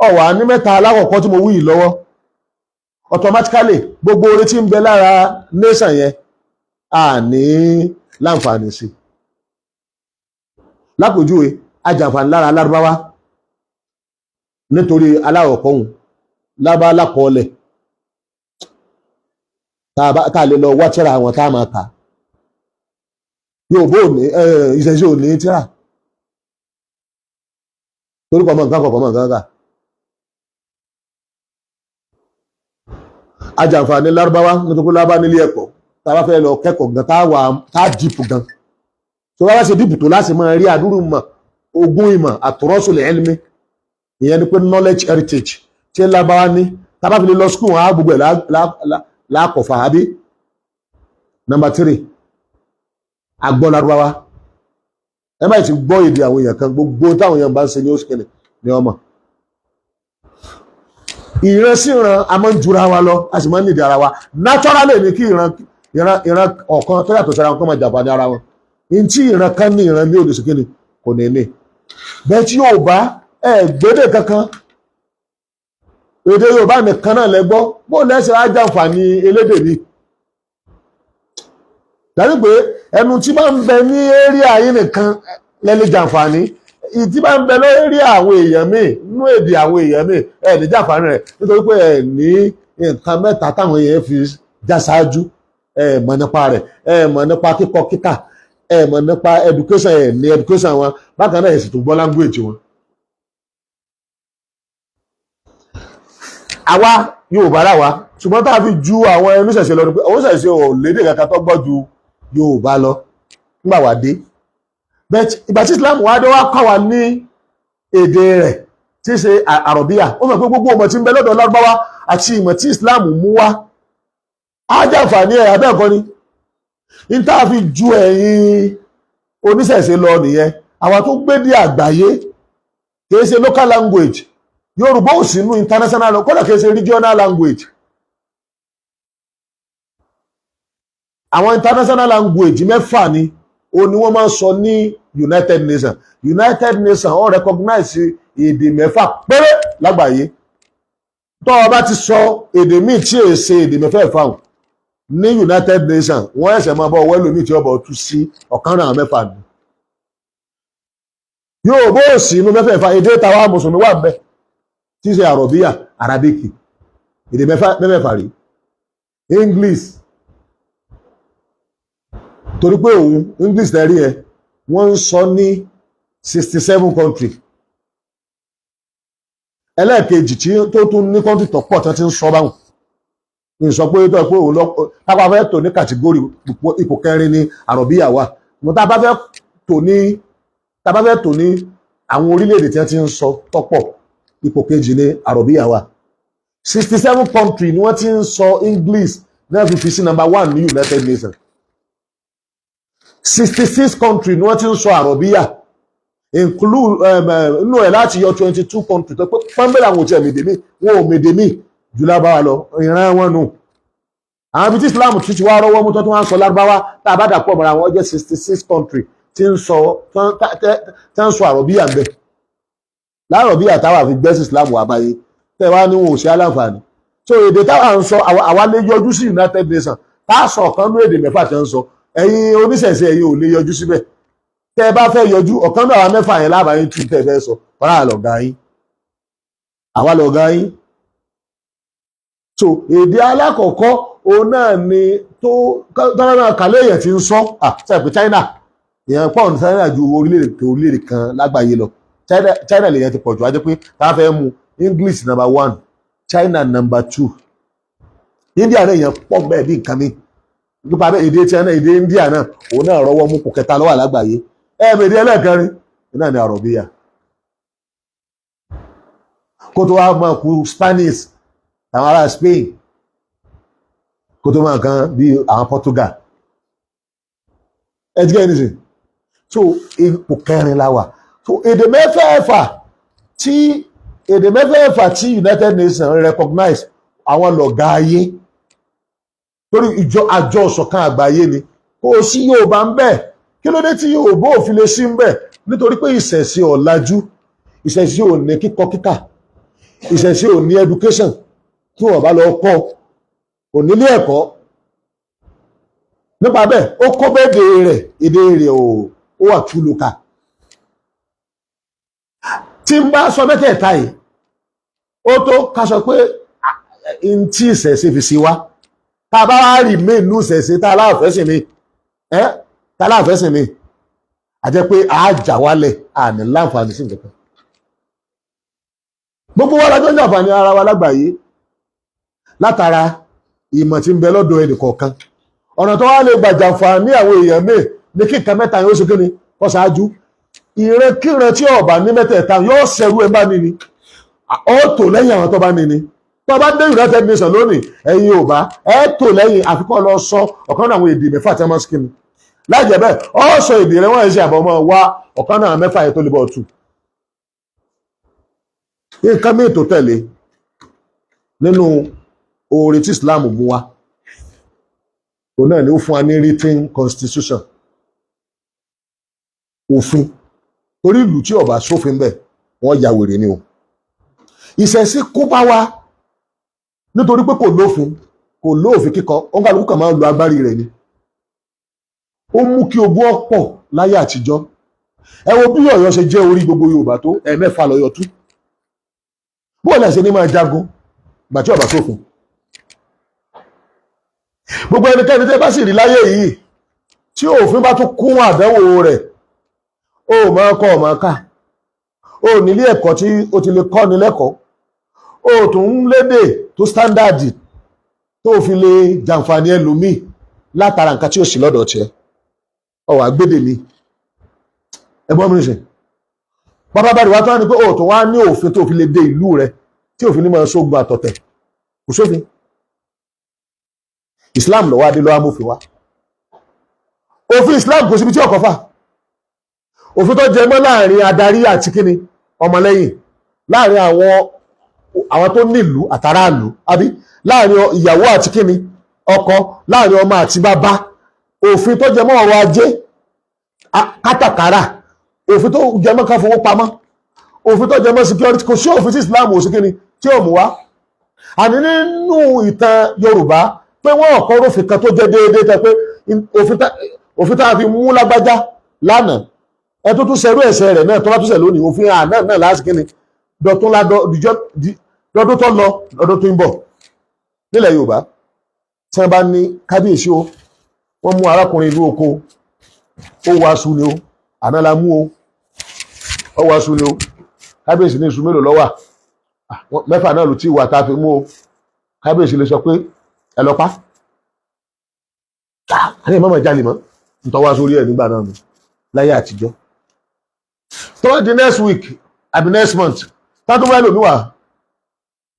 ọ̀wà ní mẹ́ta alákọ̀ọ́kọ́ tí mo wí yìí lọ́wọ́, automatically gbogbo oore tí ń bẹ lára nation yẹn a ní láǹfààní sí. Lápèjúwe, ajàǹfààní lára Lárúbáwá nítorí aláwọ̀kọ́ hùn lábá lákọọ́lẹ̀ tá a lè lọ wá tíra àwọn tá a máa kà. Yóò bó ní ìṣẹ̀ṣe ò ní tíra torí kọ̀ mọ́ nǹkan kọ̀ọ̀kan mọ́ nǹkan kà. Ajàǹfààní Lárúbáwá nítorí pé Lárúbáwá nílé ẹ̀kọ́ tá a bá fẹ́ lọ kẹ́kọ̀ọ́ gan, tá a wà tá a dìpù gan, tó bá wá ṣe dìpù tó láti máa rí àdúrú mọ̀ ogún ìmọ̀ àtúrọ́sùlẹ̀ ẹlmi. Ìyẹn ni pé knowledge heritage tí Lárúbáwá ní, tá a bá fi lè lọ school wọn á gbogbo ẹ̀ lákọ̀fà àbí. Number 3, agbọ́ Lárúbáwá. Ẹ má ti gbọ́ èdè àwọn èèyàn kan, gbogbo táwọn èèyàn bá ń ṣe ní oṣù kẹlẹ̀ ní ọmọ ìran sí ìran. A máa ń jura wa lọ, a sì máa ń nídìí ara wa naturally ní kí ìran ìran ìran ọ̀kan tó yàtọ̀ síra wọn kọ́ máa jàǹfààní ara wọn. Ní tí ìran kan ní, ìran ní òde sókè kò ní ní bẹ́ẹ̀. Tí Yorùbá ẹ gbédè kankan, èdè Yorùbá nìkan náà lẹ́gbọ́, bó lẹ́sẹ̀ á jàǹfààní elédè mi dàbí pé ẹnu tí bá ń bẹ ní area yín nìkan lẹ́lẹ́ jàǹfààní, ìtí bá ń bẹ lórí àwọn èèyàn míì nínú èdè àwọn èèyàn míì, ẹ ní jàǹfààní rẹ̀, nítorí pé ẹ ní nǹkan mẹ́ta táwọn èèyàn fi já ṣáájú. Ẹ mọ̀ nípa rẹ̀, ẹ mọ̀ nípa kíkọ kíkà, ẹ mọ̀ nípa education, ẹ ní education wọn bákan náà, ẹ sì tún gbọ́ language wọn. Àwa Yorùbá rà wá, ṣùgbọ́n tá a fi ju àwọn oníṣẹ̀ṣe lọ ni pé oníṣẹ̀ṣe ò lédè kankan tó gbọ́ ju Yorùbá lọ nígbà wá dé. But ìgbà tí Islam wá dé, wá kọ́ wa ní èdè rẹ̀. tí í ṣe àrọ̀bíyà. Ó mọ̀ pé gbogbo ọmọ tí ń bẹ lọ́dọ̀ lárúbáwá àti ìmọ̀ tí Islam mú wá á jàǹfààní ẹ̀. Abẹ́ẹ̀kọ́ ni n tá a fi ju ẹ̀yin oníṣẹ̀ṣe lọ nìyẹn. Àwa tó gbé dé àgbáyé, kìí ṣe local language. Yorùbá ò sínú international, kódà kìí ṣe regional language. Àwọn international language mẹ́fà ni ó ní wọ́n máa ń sọ ní United Nations. United Nations ó recognize èdè mẹ́fà péré lágbàáyé. Tó o bá ti sọ èdè míì tí èè ṣe èdè mẹ́fẹ̀ẹ̀fà hàn ní United Nations, wọ́n ẹ̀sẹ̀ máa bọ́ wẹ́lò míì tí ó bọ̀ tú sí ọ̀kan náà mẹ́fà ni. Yóò bó sí inú mẹ́fẹ̀ẹ̀fà. Èdè tàwa mùsùlùmí wà ń bẹ tí í ṣe àrọ̀bíyà, Arabic, èdè mẹ́fẹ̀ẹ̀fà rí. English, torí pé òun English tẹ́rí ẹ, wọ́n ń sọ ní 67 country. Ẹlẹ́ẹ̀kejì tí tó tún ní country tó pọ̀ tí wọ́n ti ń sọ báwọn ní sọ pé tó pé òun lọ tábà fẹ́ tò ní category, ipò kẹrin ní àrọ̀bíyà wà. Mo tá a bá fẹ́ tò ní tá a bá fẹ́ tò ní àwọn orílẹ̀-èdè tí wọ́n ti ń sọ tọ́pọ̀, ipò kejì ní àrọ̀bíyà wà. 67 country ni wọ́n ti ń sọ English náà fi sí number one ní United Nations. 66 country ni wọ́n ti ń sọ àrọ̀bíyà, include nínú ẹ̀ láti yọ 22 country tó pé pọ́nbẹ́lẹ̀ àwọn òtí ẹ̀mẹ̀dẹ̀mí wọn ò mẹ̀dẹ̀mí jù lábáwá lọ, ìran wọn nù. Àwọn ibi tí Islam tún ti wá rọ́wọ́ mú tó tún wá ń sọ lárúbáwá, tá a bá dàpọ̀ mọ́ra wọn, jẹ́ 66 country tí ń sọ àrọ̀bíyà ń bẹ̀. Lárọ̀bíyà táwa fi gbẹ́sì Islam wà báyé tẹ́ wá ní wọn ò ṣe aláǹfààní. So èdè táwa ń sọ, àwa lè yọjú sí United Nations tá a sọ ọ̀kan ní èdè mẹ́fà tí wọ́n ń sọ. Ẹ̀yin oníṣẹ̀ṣe, ẹ̀yin ò lè yọjú síbẹ̀. Tẹ́ ẹ bá fẹ́ yọjú, ọ̀kan náà àwọn mẹ́fà yẹn lábàáyé tún tẹ́ ẹ fẹ́ sọ ọ̀rá lọ̀gá yín, àwa lọ̀gá yín. So èdè alákọ̀ọ́kọ́ òun náà ni tó tọ́lá náà kàlẹ́ èèyàn ti ń sọ ṣe pé China, èèyàn pọ̀ ní China ju orílẹ̀-èdè orílẹ̀-èdè kan lágbàáyé lọ. China lèèyàn ti pọ̀ jù. Á jẹ́ pé tá a fẹ́ mú English number one, China number two, India náà èèyàn pọ̀ bẹ́ẹ̀ bí nǹkan mi nípa bẹ́ẹ̀. Èdè China, èdè India náà, òun náà rọwọ́ mú, kò kẹta ló wà lágbàáyé. Ẹ̀ẹ̀mẹ̀dì ẹlẹ́ẹ̀kẹrin náà ni àrọ̀bíyà, kó tó wá máa kú Spanish, àwọn ará Spain, kó tó máa kan bí àwọn Portugal. Ẹ ti gẹ́ ẹni so ipò kẹrin la wà. So èdè mẹ́fẹ̀ẹ̀fà tí United Nations recognize, àwọn lọ̀gá ayé, torí ìjọ àjọ ìṣọ̀kan àgbáyé ni. Kò sí Yorùbá ń bẹ. Kí ló dé tí Yorùbá ò fi lè sí ń bẹ? Nítorí pé ìṣẹ̀ṣe ò lajú, ìṣẹ̀ṣe ò ní kíkọ kíkà, ìṣẹ̀ṣe ò ní education tí wọ́n bá lọ kọ́, kò nílé ẹ̀kọ́. Nípa bẹ́ẹ̀, ó kó bẹ́ẹ̀dẹ̀ rẹ̀, èdè rẹ̀ ò ó wà tú lóka. Tí n bá sọ mẹ́tẹ̀ẹ̀ta yìí, ó tó ká sọ pé n tí ìṣẹ̀ṣe fi sí wa. Tá a bá wá rí mí inú ìṣẹ̀ṣe tá a láàfẹ́ sí mi, ẹ́ tá a láàfẹ́ sí mi, a jẹ́ pé a jà wálẹ̀, a ní láǹfààní sí nǹkan kan. Gbogbo wa lájọ́ ń jàǹfààní ara wa lágbàáyé látara ìmọ̀ tí ń bẹ lọ́dọ̀ ẹnì kọ̀ọ̀kan. Ọ̀nà tó wá lè gbà jàǹfààní àwọn èèyàn míì ní kí nǹkan mẹ́ta yóò ṣe kí ni kó ṣáájú. Ìrankíran tí ọba ní mẹ́tẹ̀ẹ̀ta yóò ṣẹrú ẹ bá ní ni, ó tò lẹ́yìn àwọn tó bá ní ni. Tó bá dé United Nations lónìí, ẹ̀yin Yorùbá ẹ tò lẹ́yìn, àfikún lọ sọ ọ̀kan náà àwọn èdè mẹ́fà tí wọ́n máa ń skin. Láì jẹ́ bẹ́ẹ̀, ọ sọ èdè rẹ, wọ́n ṣe àbọ̀ mọ́ wá ọ̀kan náà mẹ́fà yẹn tó lè bọ̀ tù. Nǹkan míì tó tẹ̀lé nínú oore tí Islam mú wá, òun náà ni ó fún wa ní written constitution, òfin, torí ìlú tí ó bá sófin bẹ́ẹ̀, wọ́n ya wèrè ni o. Ìṣẹ̀sí kó bá wa nítorí pé kò lófin, kò lóòfin kíkọ. Òǹkàlùkù kan máa ń lo agbárí rẹ̀ ni. Ó mú kí ogún ọ̀pọ̀ láyé àtijọ́. Ẹ wo bí Ọ̀yọ́ ṣe jẹ́ orí gbogbo Yorùbá tó, ẹ̀ẹ̀mẹ́fà lọ́yọ̀ tú. Bó lẹ̀ ṣe ní máa jagun gbà tí ó bá sófin? Gbogbo ẹnikẹ́ni tẹ́ bá sì rí láyé yìí tí òfin bá tún kún àdánwò rẹ̀, ó máa kọ́, ọ máa kà, ó nílé ẹ̀kọ́ tí ó ti lè kọ́ ni lẹ́kọ̀ọ́, ó tún ń lédè tó standard tó fi lè jàǹfààní ẹlòmíì látara nǹkan tí ó sì lọ́dọ̀ tiẹ̀, ọ wà gbédè mi. Ẹgbọ́n mi ṣe Bàbá bá rí wá tó wá ní pé ó tó wá ní òfin tó fi lè dé ìlú rẹ tí òfin ní máa sógun àtọ̀tẹ̀. Kò sófin. Islam ló wá dé, lọ́wọ́ amófin wá. Òfin Islam, kò síbi tí ọkọ̀ fà. Òfin tó jẹ mọ́ láàrin adarí àti kíni, ọmọlẹ́yìn, láàrin àwọn tó nílùú àtàràlù, àbí láàrin ìyàwó àti kíni, ọkọ, láàrin ọmọ àti bàbá, òfin tó jẹ mọ́ ọrọ̀ ajé, kátàkárà, òfin tó jẹ mọ́ ká fowó pamọ́, òfin tó jẹ mọ́ security, kò sí òfin tí Islam ò sí kíni tí ò mú wá. Àní nínú ìtàn Yorùbá pé wọ́n kọ́ rófin kan tó jẹ́ déédéé tẹ́ pé òfin tá a fi mú lágbájá lánàá, ẹ tó tún ṣerú ẹ̀ṣẹ̀ rẹ̀ náà, tó bá tún ṣẹ̀ lónìí, òfin àná náà láti kíni dọ̀tún lọ́dún tó lọ, lọ́dún tó ń bọ̀. Nílẹ̀ Yorùbá, tí wọ́n bá ní kábíyèsí o, wọ́n mú arákùnrin ìlú oko, ó wọ aṣọ ni o, àná la mú o, ó wọ aṣọ ni o. Kábíyèsí ní iṣu mélòó ló wà? 6 náà ló ti wà tá a fi mú o. Kábíyèsí lè sọ pé ẹ lọ pa á ní ìmọ̀mọ̀ jalè mọ́ ntọ́ wá sórí ẹ̀ nígbà náà nù láyé àtijọ́. Tó bá di next week àbí next month, tátún wá lòmí wà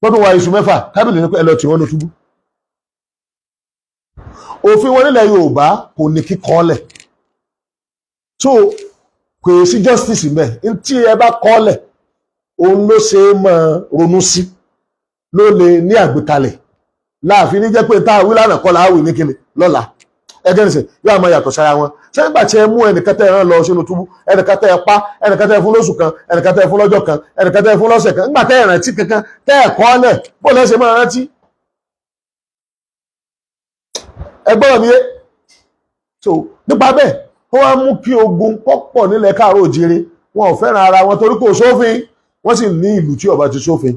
tọ́tún wá iṣu 6, kábíyèsí ní pé ẹ lọ tì wọ́n ní túbú. Òfin wọn nílẹ̀ Yorùbá kò ní kíkọ́lẹ̀ so kò sí justice mbẹ. Tí ẹ bá kọ́lẹ̀, òun ló ṣe é máa ronú sí, ló lè ní àgbékalẹ̀ láàfin ní jẹ́ pé tá a wí lánàá kọ́ la wí ní kíni lọ́la. Ẹgẹ́ nìsín yóò máa yàtọ̀ sára wọn. Ṣé nígbà tí ẹ mú ẹnìkan tẹ́ ẹ rán lọ sínú túbú, ẹnìkan tẹ́ ẹ pa, ẹnìkan tẹ́ ẹ fún lóṣù kan, ẹnìkan tẹ́ ẹ fún lọ́jọ́ kan, ẹnìkan tẹ́ ẹ fún lọ́sẹ̀ kan, nígbà tẹ́ ẹ rántí kankan tẹ́ ẹ kọ́ lẹ̀, bó lẹ́ ṣe máa rántí? Ẹ gbọ́dọ̀ mi yé. So nípa bẹ́ẹ̀, ó wá mú kí ogun pọ̀pọ̀ nílẹ̀ káàárọ̀ òjìire. Wọn ò fẹ́ràn ara wọn torí kò sófin. Wọ́n sì ní ìlú tí ọba ti sófin,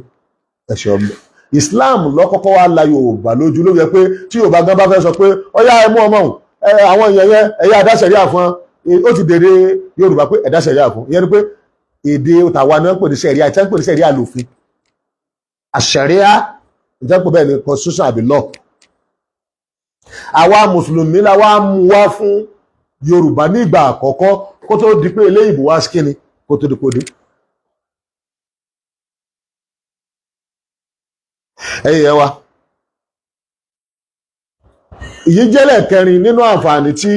ẹ̀ṣẹ̀ ọmọ. Islam lọ́kọ́kọ́ wá la Yorùbá lójú, ló yẹ pé tí Yorùbá gan bá fẹ́ sọ pé ọyá ẹ mú ọmọ òun, àwọn èèyàn yẹn, ẹ̀yà àdáṣẹ̀ríà fún ó ti dèrè Yorùbá pé ẹ̀dáṣẹ̀ríà fún. Ìyẹn ni pé èdè tàwa ni wọ́n pè ní sẹ̀ríà. Ìtẹ́ ń pè ní sẹ̀ríà lòfin àṣẹ̀ríà, ìtẹ́ ń pè bẹ́ẹ̀ ni constitution àbí law. Àwa mùsùlùmí la wá mú wá fún Yorùbá nígbà àkọ́kọ́, kó tó di pé eléyìnbó wá sí kíni, kó tó di kó dé. Ẹ̀yin yẹn wa, èyí jẹ́lẹ̀ kẹrin nínú àǹfààní tí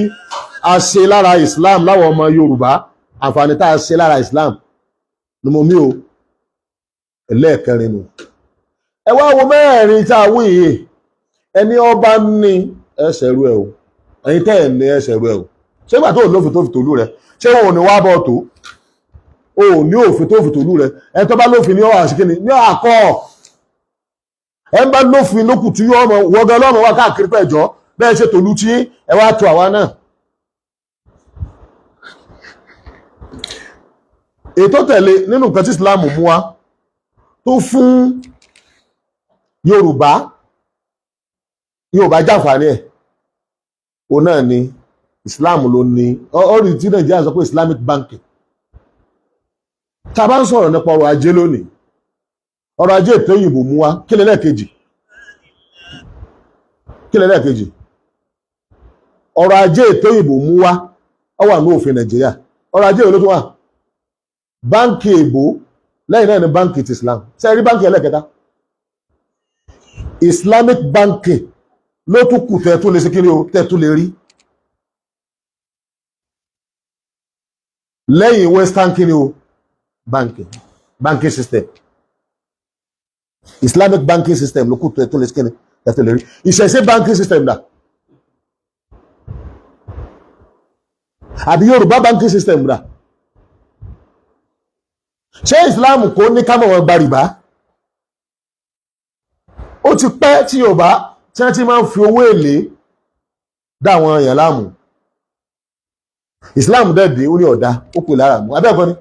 a ṣe lára Islam láwọn ọmọ Yorùbá. Àǹfààní tá a ṣe lára Islam ni mo mí o, ẹlẹ́ẹ̀kẹrin nù. Ẹ wá wo mẹ́rin tá a wí yìí. Ẹni ọba ní ẹsẹ̀ rú ẹ o, ẹ̀yin tẹ́ ẹ̀ ní ẹsẹ̀ rú ẹ o. Ṣé ìgbà tó lófin tó fi tòlú rẹ, ṣé wọn ò ní wá bọ̀ tó o ò ní òfin tó fi tòlú rẹ? Ẹni tó bá lófin ní ọ̀hà síkíni ní àkọ́. Ẹ ń bá lófin lókù tí yóò mọ wọgán lọ́mọ wá káàkiri pẹ̀jọ́ bẹ́ẹ̀ ṣe tòlú tí ẹ wá tó àwa náà. Ètò tẹ̀lé nínú nǹkan tí Islam mú wá tó fún Yorùbá, Yorùbá jàǹfààní ẹ̀, òun náà ni Islam ló ní ọ̀rí tí Nàìjíríà sọ pé Islamic banking. Tá a bá ń sọ̀rọ̀ nípa ọrọ̀ ajé lónìí, ọrọ̀ ajé ètò òyìnbó mú wá, kí lẹ́lẹ́kejì? Kí lẹ́lẹ́kejì? Ọrọ̀ ajé ètò òyìnbó mú wá, ó wà ní òfin Nàìjíríà. Ọrọ̀ ajé èlò tó wà, báńkì èbó, lẹ́yìn náà ni báńkì ti Islam. Ṣé rí báńkì ẹlẹ́kẹta, Islamic banking, ló tún kù tẹ́ tó lè ṣe kíni o, tẹ́ tó lè rí lẹ́yìn western kíni o, banking system. Islamic banking system ló kù tẹ́ tó lè ṣe kíni, tẹ́ tó lè rí. Ìṣẹ̀ṣe banking system dà, àbí Yorùbá banking system dà? Ṣé Islam kò ní ká mọ̀ wọn gba rìbá? Ó ti pẹ́ tí Yorùbá tí wọ́n ti máa ń fi owó èlé dá àwọn èèyàn láàmú. Islam dẹ̀dẹ̀, ó ní ọ̀dá, ó pè lára mú abẹ́ẹ̀kọ́ ni.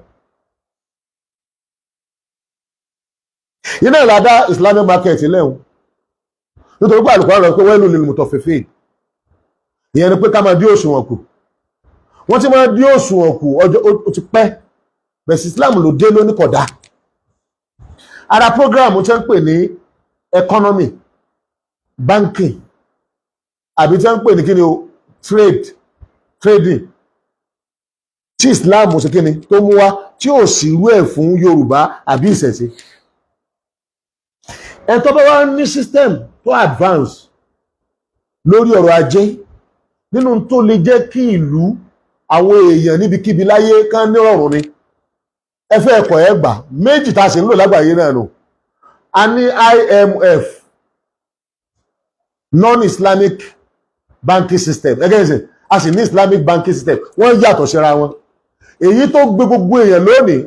Iná ìlàdá Islamic market lẹ́hùn, nítorí pé àlùkò rẹ̀ pé wẹ́lú lil mutaffifin. Ìyẹn ni pé ká máa dí òṣùwọ̀n kù. Wọ́n ti máa dí òṣùwọ̀n kù ọjọ́ ó ti pẹ́ bẹ̀sí. Islam ló dé lóní kódà. Ara program tí wọ́n ń pè ní economy, banking, àbí tí wọ́n ń pè ní kíni o, trade, trading, tí Islam ṣe kíni tó mú wá tí ò sí irú ẹ̀ fún Yorùbá àbí ìṣẹ̀ṣe. Ẹ̀ tó bá wá ní system tó advance lórí ọ̀rọ̀ ajé, nínú tó lè jẹ́ kí ìlú àwọn èèyàn níbikíbi láyé kán nírọ̀rùn ni. Ẹ fẹ́ ẹ̀kọ́ ẹ gbà méjì tá a sì ń lò lágbàáyé náà nù. A ní IMF, non-Islamic banking system ẹgẹ́ ìsìn, a sì ní Islamic banking system. Wọ́n yàtọ̀ síra wọn. Èyí tó gbé gbogbo èèyàn lónìí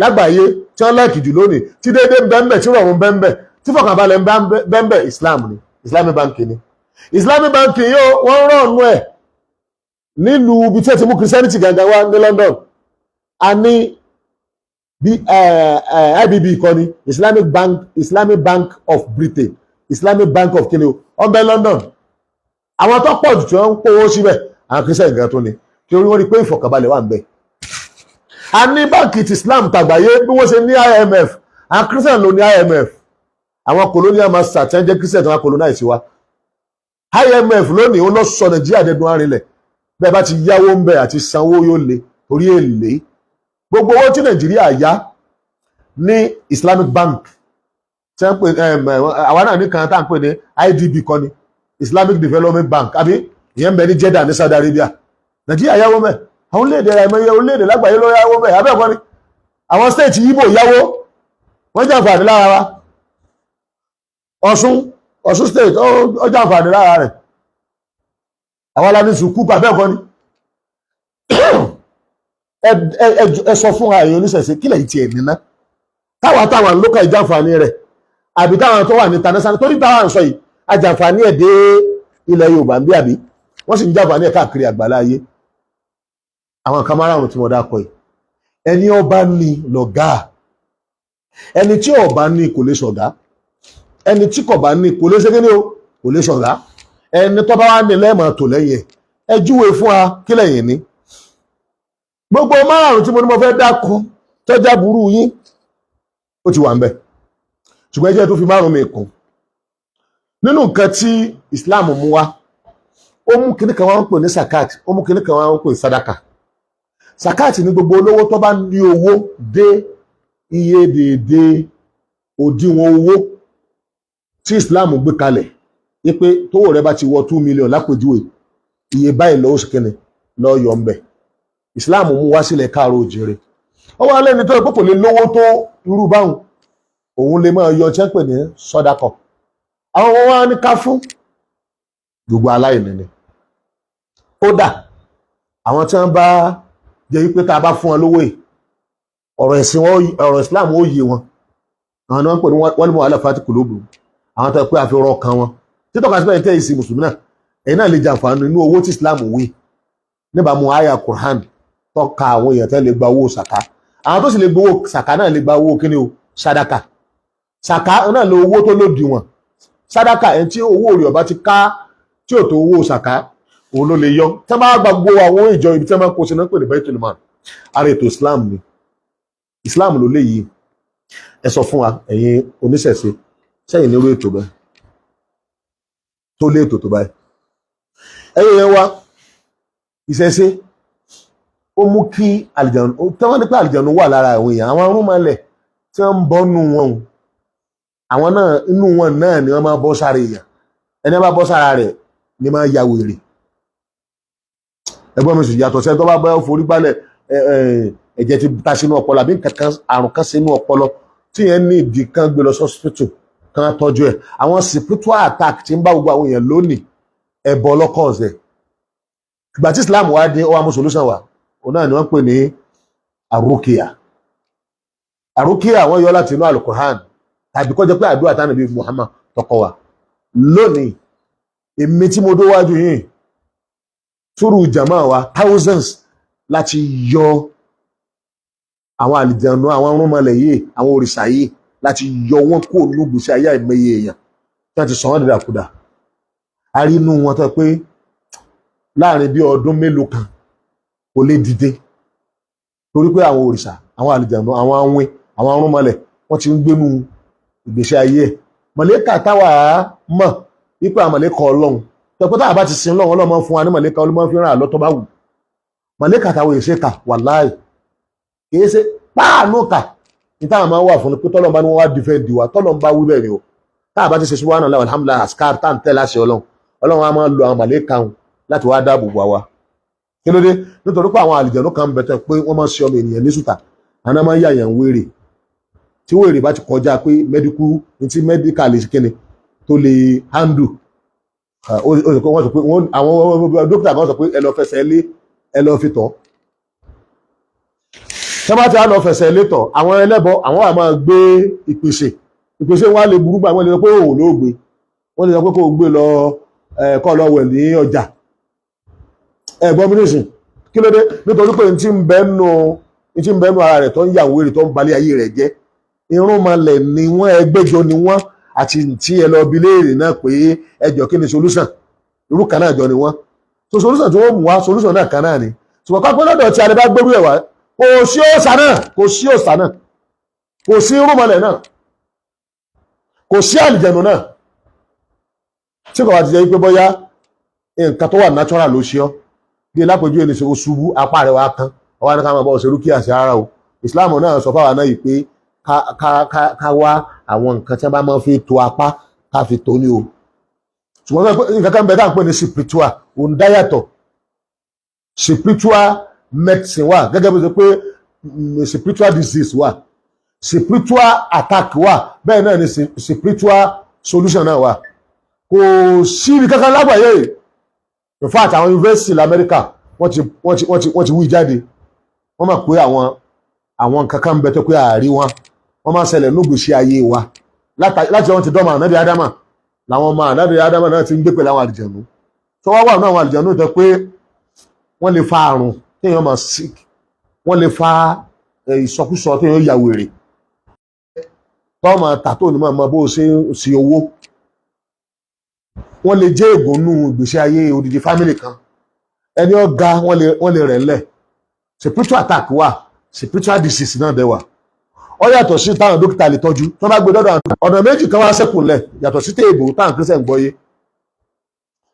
lágbàáyé, tí wọ́n like jù lónìí, tí déédéé ń bẹ́ńbẹ̀, tí rọrùn bẹ́ńbẹ̀, tí fọkànbalẹ̀ ń bẹ́ńbẹ̀, Islam ni, Islamic banking ni. Islamic banking yóò wọ́n rọ̀ọ̀nù ẹ̀ nílùú ibi tí ẹ ti mú Christianity gangan wá ní London. A ní bí IBB kọ́ ni Islamic Bank, Islamic Bank of Britain, Islamic Bank of kini o, wọ́n bẹ London. Àwọn tó pọ̀ jù tí wọ́n ń kówó síbẹ̀, àwọn Christian gan tó ni, tí wọ́n rí pé ìfọ̀kànbalẹ̀ wà ń bẹ. A ní báǹkì ti Islam tàgbáyé bí wọ́n ṣe ní IMF. Àwọn Christian ló ní IMF, àwọn colonial master tí wọ́n jẹ́ Christian tí wọ́n colonize wa. IMF lónìí, ó lọ sọ Nàìjíríà dẹdun arinlẹ̀. Bẹ́ẹ̀ bá ti yáwó ń bẹ, àti sanwó yóò le torí èlé. Gbogbo owó tí Nàìjíríà yá ní Islamic Bank tí wọ́n pè, àwa náà ní kan tá à ń pè ní IDB kọ́ ni, Islamic Development Bank, àbí ìyẹn ń bẹ ní Jeddah ní Saudi Arabia. Nàìjíríà yáwó mẹ́, àwọn orílẹ̀-èdè, àìmọye orílẹ̀-èdè lágbàáyé ló yáwó mẹ́. Abẹ́ẹ̀kọ́ ni àwọn state Ìgbò yáwó, wọ́n jàǹfààní lára wa. Ọ̀ṣun State ó jàǹfààní lára rẹ̀. Àwọn aláníṣù kú, abẹ́ẹ̀kọ́ ni? Ẹ sọ fún ààyè oníṣẹ̀ṣe, kílẹ̀ yìí tiẹ̀ níná táwa táwa lókà ìjàǹfààní rẹ̀, àbí táwọn tó wà ní international, torí táwa ń sọ yìí, ajàǹfààní ẹ̀ dé ilẹ̀ Yorùbá ń bí, àbí wọ́n sì ń jàǹfààní ẹ̀ káàkiri àgbàlá ayé. Àwọn nǹkan márùn-ún tí mo dákọ̀ yìí, ẹni ọba ní lọ̀gá, ẹni tí ọba ní kò lè ṣọ̀gá, ẹni tí kò bá ní kò lè ṣe kíní o, kò lè ṣọ̀gá. Ẹni tó bá wà ní lẹ́ẹ̀mọ̀ tó lẹ́yìn ẹ̀. Ẹ júwe fún wa, kí lẹ́yìn ní gbogbo márùn-ún tí mo ní mo fẹ́ dákọ̀ tọ́já burú yín, ó ti wà ń bẹ̀. Ṣùgbọ́n ẹ jẹ́ tó fi márùn-ún mi kún nínú nǹkan tí Islam mú wá. Ó mú kíní kan wá ń pè ní sakat, ó mú kíní kan wá ń pè ní sadaka. Sakat ní gbogbo olówó tó bá ní owó dé iye déédéé òdiwọ̀n owó tí Islam gbé kalẹ̀, wípé tówó rẹ bá ti wọ 2 million lápèjúwe, iye báyìí lọ́wọ́ sí kíni lọ́ọ́ yọ ń bẹ̀. Islam mú wá sílẹ̀ káàró òjìrè. Ó wá lẹ́ni tó yẹ pé kò lè lówó tó irú báwọn, òun lè máa yọ tí wọ́n pè ní sọ́dákọ̀. Àwọn wọn wá ní ká fún gbogbo aláìní ni. Kódà àwọn tí wọ́n bá jẹ́ wípé tá a bá fún wọn lówó yìí, ọ̀rọ̀ ẹ̀sìn wọn, ọ̀rọ̀ Islam ó yé wọn, àwọn ni wọ́n pè ní wọ́n ní mu'allafati qulubu, àwọn tó yẹ pé àfi rọ kan wọn títọ́ka síbẹ̀ tẹ́ ìsìn mùsùlùmí náà, ẹ̀yin náà lè jàǹfààní nínú owó tí Islam wí níbàámu àyà Qur'an tọ́ka àwọn èèyàn tẹ́ lè gba owó sàká. Àwọn tó sì lè gbowó sàká náà lè gba owó kíní o, sàdákà. Sàká náà lè owó tó lòdìwọ̀n sàdákà. Ẹni tí owó rẹ̀ ọba ti ká tí ò tó owó sàká, òun ló lè yọ. Tí wọ́n bá gba gbogbo àwọn ìjọ, ibi tí wọ́n máa ń kó sí náà pè ní Baitul Mal. Ara ètò Islam ni, Islam ló lè yí. Ẹ sọ fún wa, ẹ̀yin oníṣẹ̀ṣe, sẹ́yìn nírú ètò bẹ́ẹ̀ tó lé ètò tó báyìí? Ẹ̀yin yẹn wá ìṣẹ̀ṣe, ó mú kí àlìjànú tí wọ́n ní pé àlìjànú wà lára àwọn èèyàn, àwọn arúnmalẹ̀ tí wọ́n ń bọ́ nù wọn o, àwọn náà inú wọn náà ni wọ́n máa bọ́ sára èèyàn. Ẹni bá bọ́ sára rẹ̀ ni máa ya wèrè. Ẹgbọ́n mi sì yàtọ̀ sẹ́ni tó bá bọ́ forí gbálẹ̀, ẹ̀jẹ̀ ti ta sínú ọpọlọ àbí nǹkan àrùn kan sínú ọpọlọ tí yẹn ní ìdí kan gbé lọ sọ́sìpítù kan tọ́jú ẹ̀. Àwọn spiritual attack tí ń bá gbogbo àwọn èèyàn lónìí, ẹ̀bọ lọ́kàn ọ̀sẹ̀. Ìgbà tí Islam wá dé, ó wá mú solution wá. Òun náà ni wọ́n pè ní àrùkìyà. Àrùkìyà, wọ́n yọ láti inú alukur'an tàbí kó jẹ́ pé àdúrà tánàbí Muhammad tọkọ wa. Lónìí, èmi tí mo dówájú yìí, túrú jama wa, thousands láti yọ àwọn àlìjànú, àwọn arúnmọlẹ̀ yìí, àwọn òrìṣà yìí, láti yọ wọn kó nùgbèsí ayé àìmọye èèyàn tí wọ́n ti sọ wọ́n dìdàkudà. A rí inú wọn tó pé láàrin bí ọdún mélòó kan kò lè dìde, torí pé àwọn òrìṣà, àwọn àlìjànú, àwọn awin, àwọn arúnmọlẹ̀, wọ́n ti ń gbénu ìgbésí ayé ẹ̀. Mọ̀lẹ́kà táwa mọ̀ wípé àwọn mọ̀lẹ́kà Ọlọ́run tó pé táwa bá ti sin Ọlọ́run, Ọlọ́run máa ń fún wa ní mọ̀lẹ́kà, Ọlọ́run máa ń fi ràn án lọ́tọ́ bá wù. Mọ̀lẹ́kà táwa èsè kà, wàláì kìí ṣe. Páànù kà ní táwọn máa ń wà fún ni pé tọ́lọ́n bá ní wọ́n wá defend wa, tọ́lọ́n bá wí bẹ́ẹ̀ ni o. Táà bá ti ṣe subhanallah alhamdulillah askar tá à ń tẹ́ láṣẹ Ọlọ́run, Ọlọ́run á máa lo àwọn màlẹ́kà wọn láti wá dáàbò bò wa. Kí ló dé? Nítorí pé àwọn àlìjẹ̀nú kan bẹ̀tẹ̀ pé wọ́n máa ń ṣe ọmọ ènìyàn ní sùtà, àná máa ń yà yàn wèrè. Tí wèrè bá ti kọjá pé medical ní tí medical lè ṣe kíni tó lè handle, ó sọ pé wọ́n sọ pé àwọn dókítà kan sọ pé ẹ lọ fẹsẹ̀ lé, ẹ lọ fi tọ̀. Tí wọ́n bá ti wá lọ fẹsẹ̀ lé tọ̀, àwọn ẹlẹ́bọ àwọn wà máa gbé ìpèsè. Ìpèsè wọn á lè burú gbà, wọ́n lè sọ pé òun ló gbé, wọ́n lè sọ pé kó o gbé lọ, kó lọ wẹ̀ ní ọjà. Ẹ̀gbọ́n mi nìsín, kí ló dé? Nítorí pé n tí ń bẹ nù ara rẹ̀ tó ń yà wèrè, tó ń balẹ̀ ayé rẹ̀ jẹ́, irúnmọlẹ̀ ni wọ́n, ẹgbẹ́jọ ni wọ́n, àti tí ẹ lọ bi léèrè náà pé ẹjọ́ kí ni solution, irú kan náà jọ ni wọ́n. So solution tí wọ́n mú wá, solution náà kan náà ni. Ṣùgbọ́n kápẹ́ lọ́dọ̀ tí a lè bá gbérú ẹ̀ wá, kò sí òòṣà náà, kò sí òòṣà náà, kò sí irúnmọlẹ̀ náà, kò sí àlìjẹ̀nù náà. Tí kò bá ti jẹ́ pé bóyá nǹkan tó wà natural ló ṣe ọ́, bí lápèjú ẹni ṣe o ṣubú, apá rẹ̀ wá kán, ọwọ́ ní ká máa bọ́ ṣe rúkìá sí ara o. Islam náà sọ fáwọn náà yìí pé ká wá àwọn nǹkan tí wọ́n bá máa fi to apá, ká fi tó ní o. Ṣùgbọ́n nǹkan kan bẹ tá à ń pè ní spiritual, òun dá yàtọ̀. Spiritual medicine wà, gẹ́gẹ́ bí ó ṣe pé spiritual disease wà, spiritual attack wà, bẹ́ẹ̀ náà ni spiritual solution náà wà. Kò sí ibi kankan lágbàáyé. In fact, àwọn university lamẹ́ríkà wọ́n ti wí jáde, wọ́n mọ̀ pé àwọn nǹkan kan ń bẹ tó pé àárí wọn, wọ́n máa ń ṣẹlẹ̀ nígbèsí ayé wa láti wọ́n ti dọ́mọ ànábì ádámà, làwọn ọmọ ànábì ádámà náà ti ń gbé pẹ̀lú àwọn àlìjẹ̀nú tó wá wà ní àwọn àlìjẹ̀nú tó pé wọ́n lè fa àrùn téèyàn máa sick, wọ́n lè fa ìsọkúsọ téèyàn ya wèrè, tọ́ máa tà tó ní máa mọ bó ṣe ń ṣe owó. Wọ́n lè jẹ́ ègúnnú ìgbésí ayé odidi family kan, ẹni ọ̀gá wọ́n lè rẹ̀ ńlẹ̀. Spiritual attack wà, spiritual disease náà dẹ̀ wà. Ó yàtọ̀ sí táwọn dókítà lè tọ́jú tó bá gbé dọ́dọ̀ àwọn. Ọ̀nà méjì kan wá sẹ́kù ńlẹ̀ yàtọ̀ sí téèbù táwọn Christian gbọ́yé.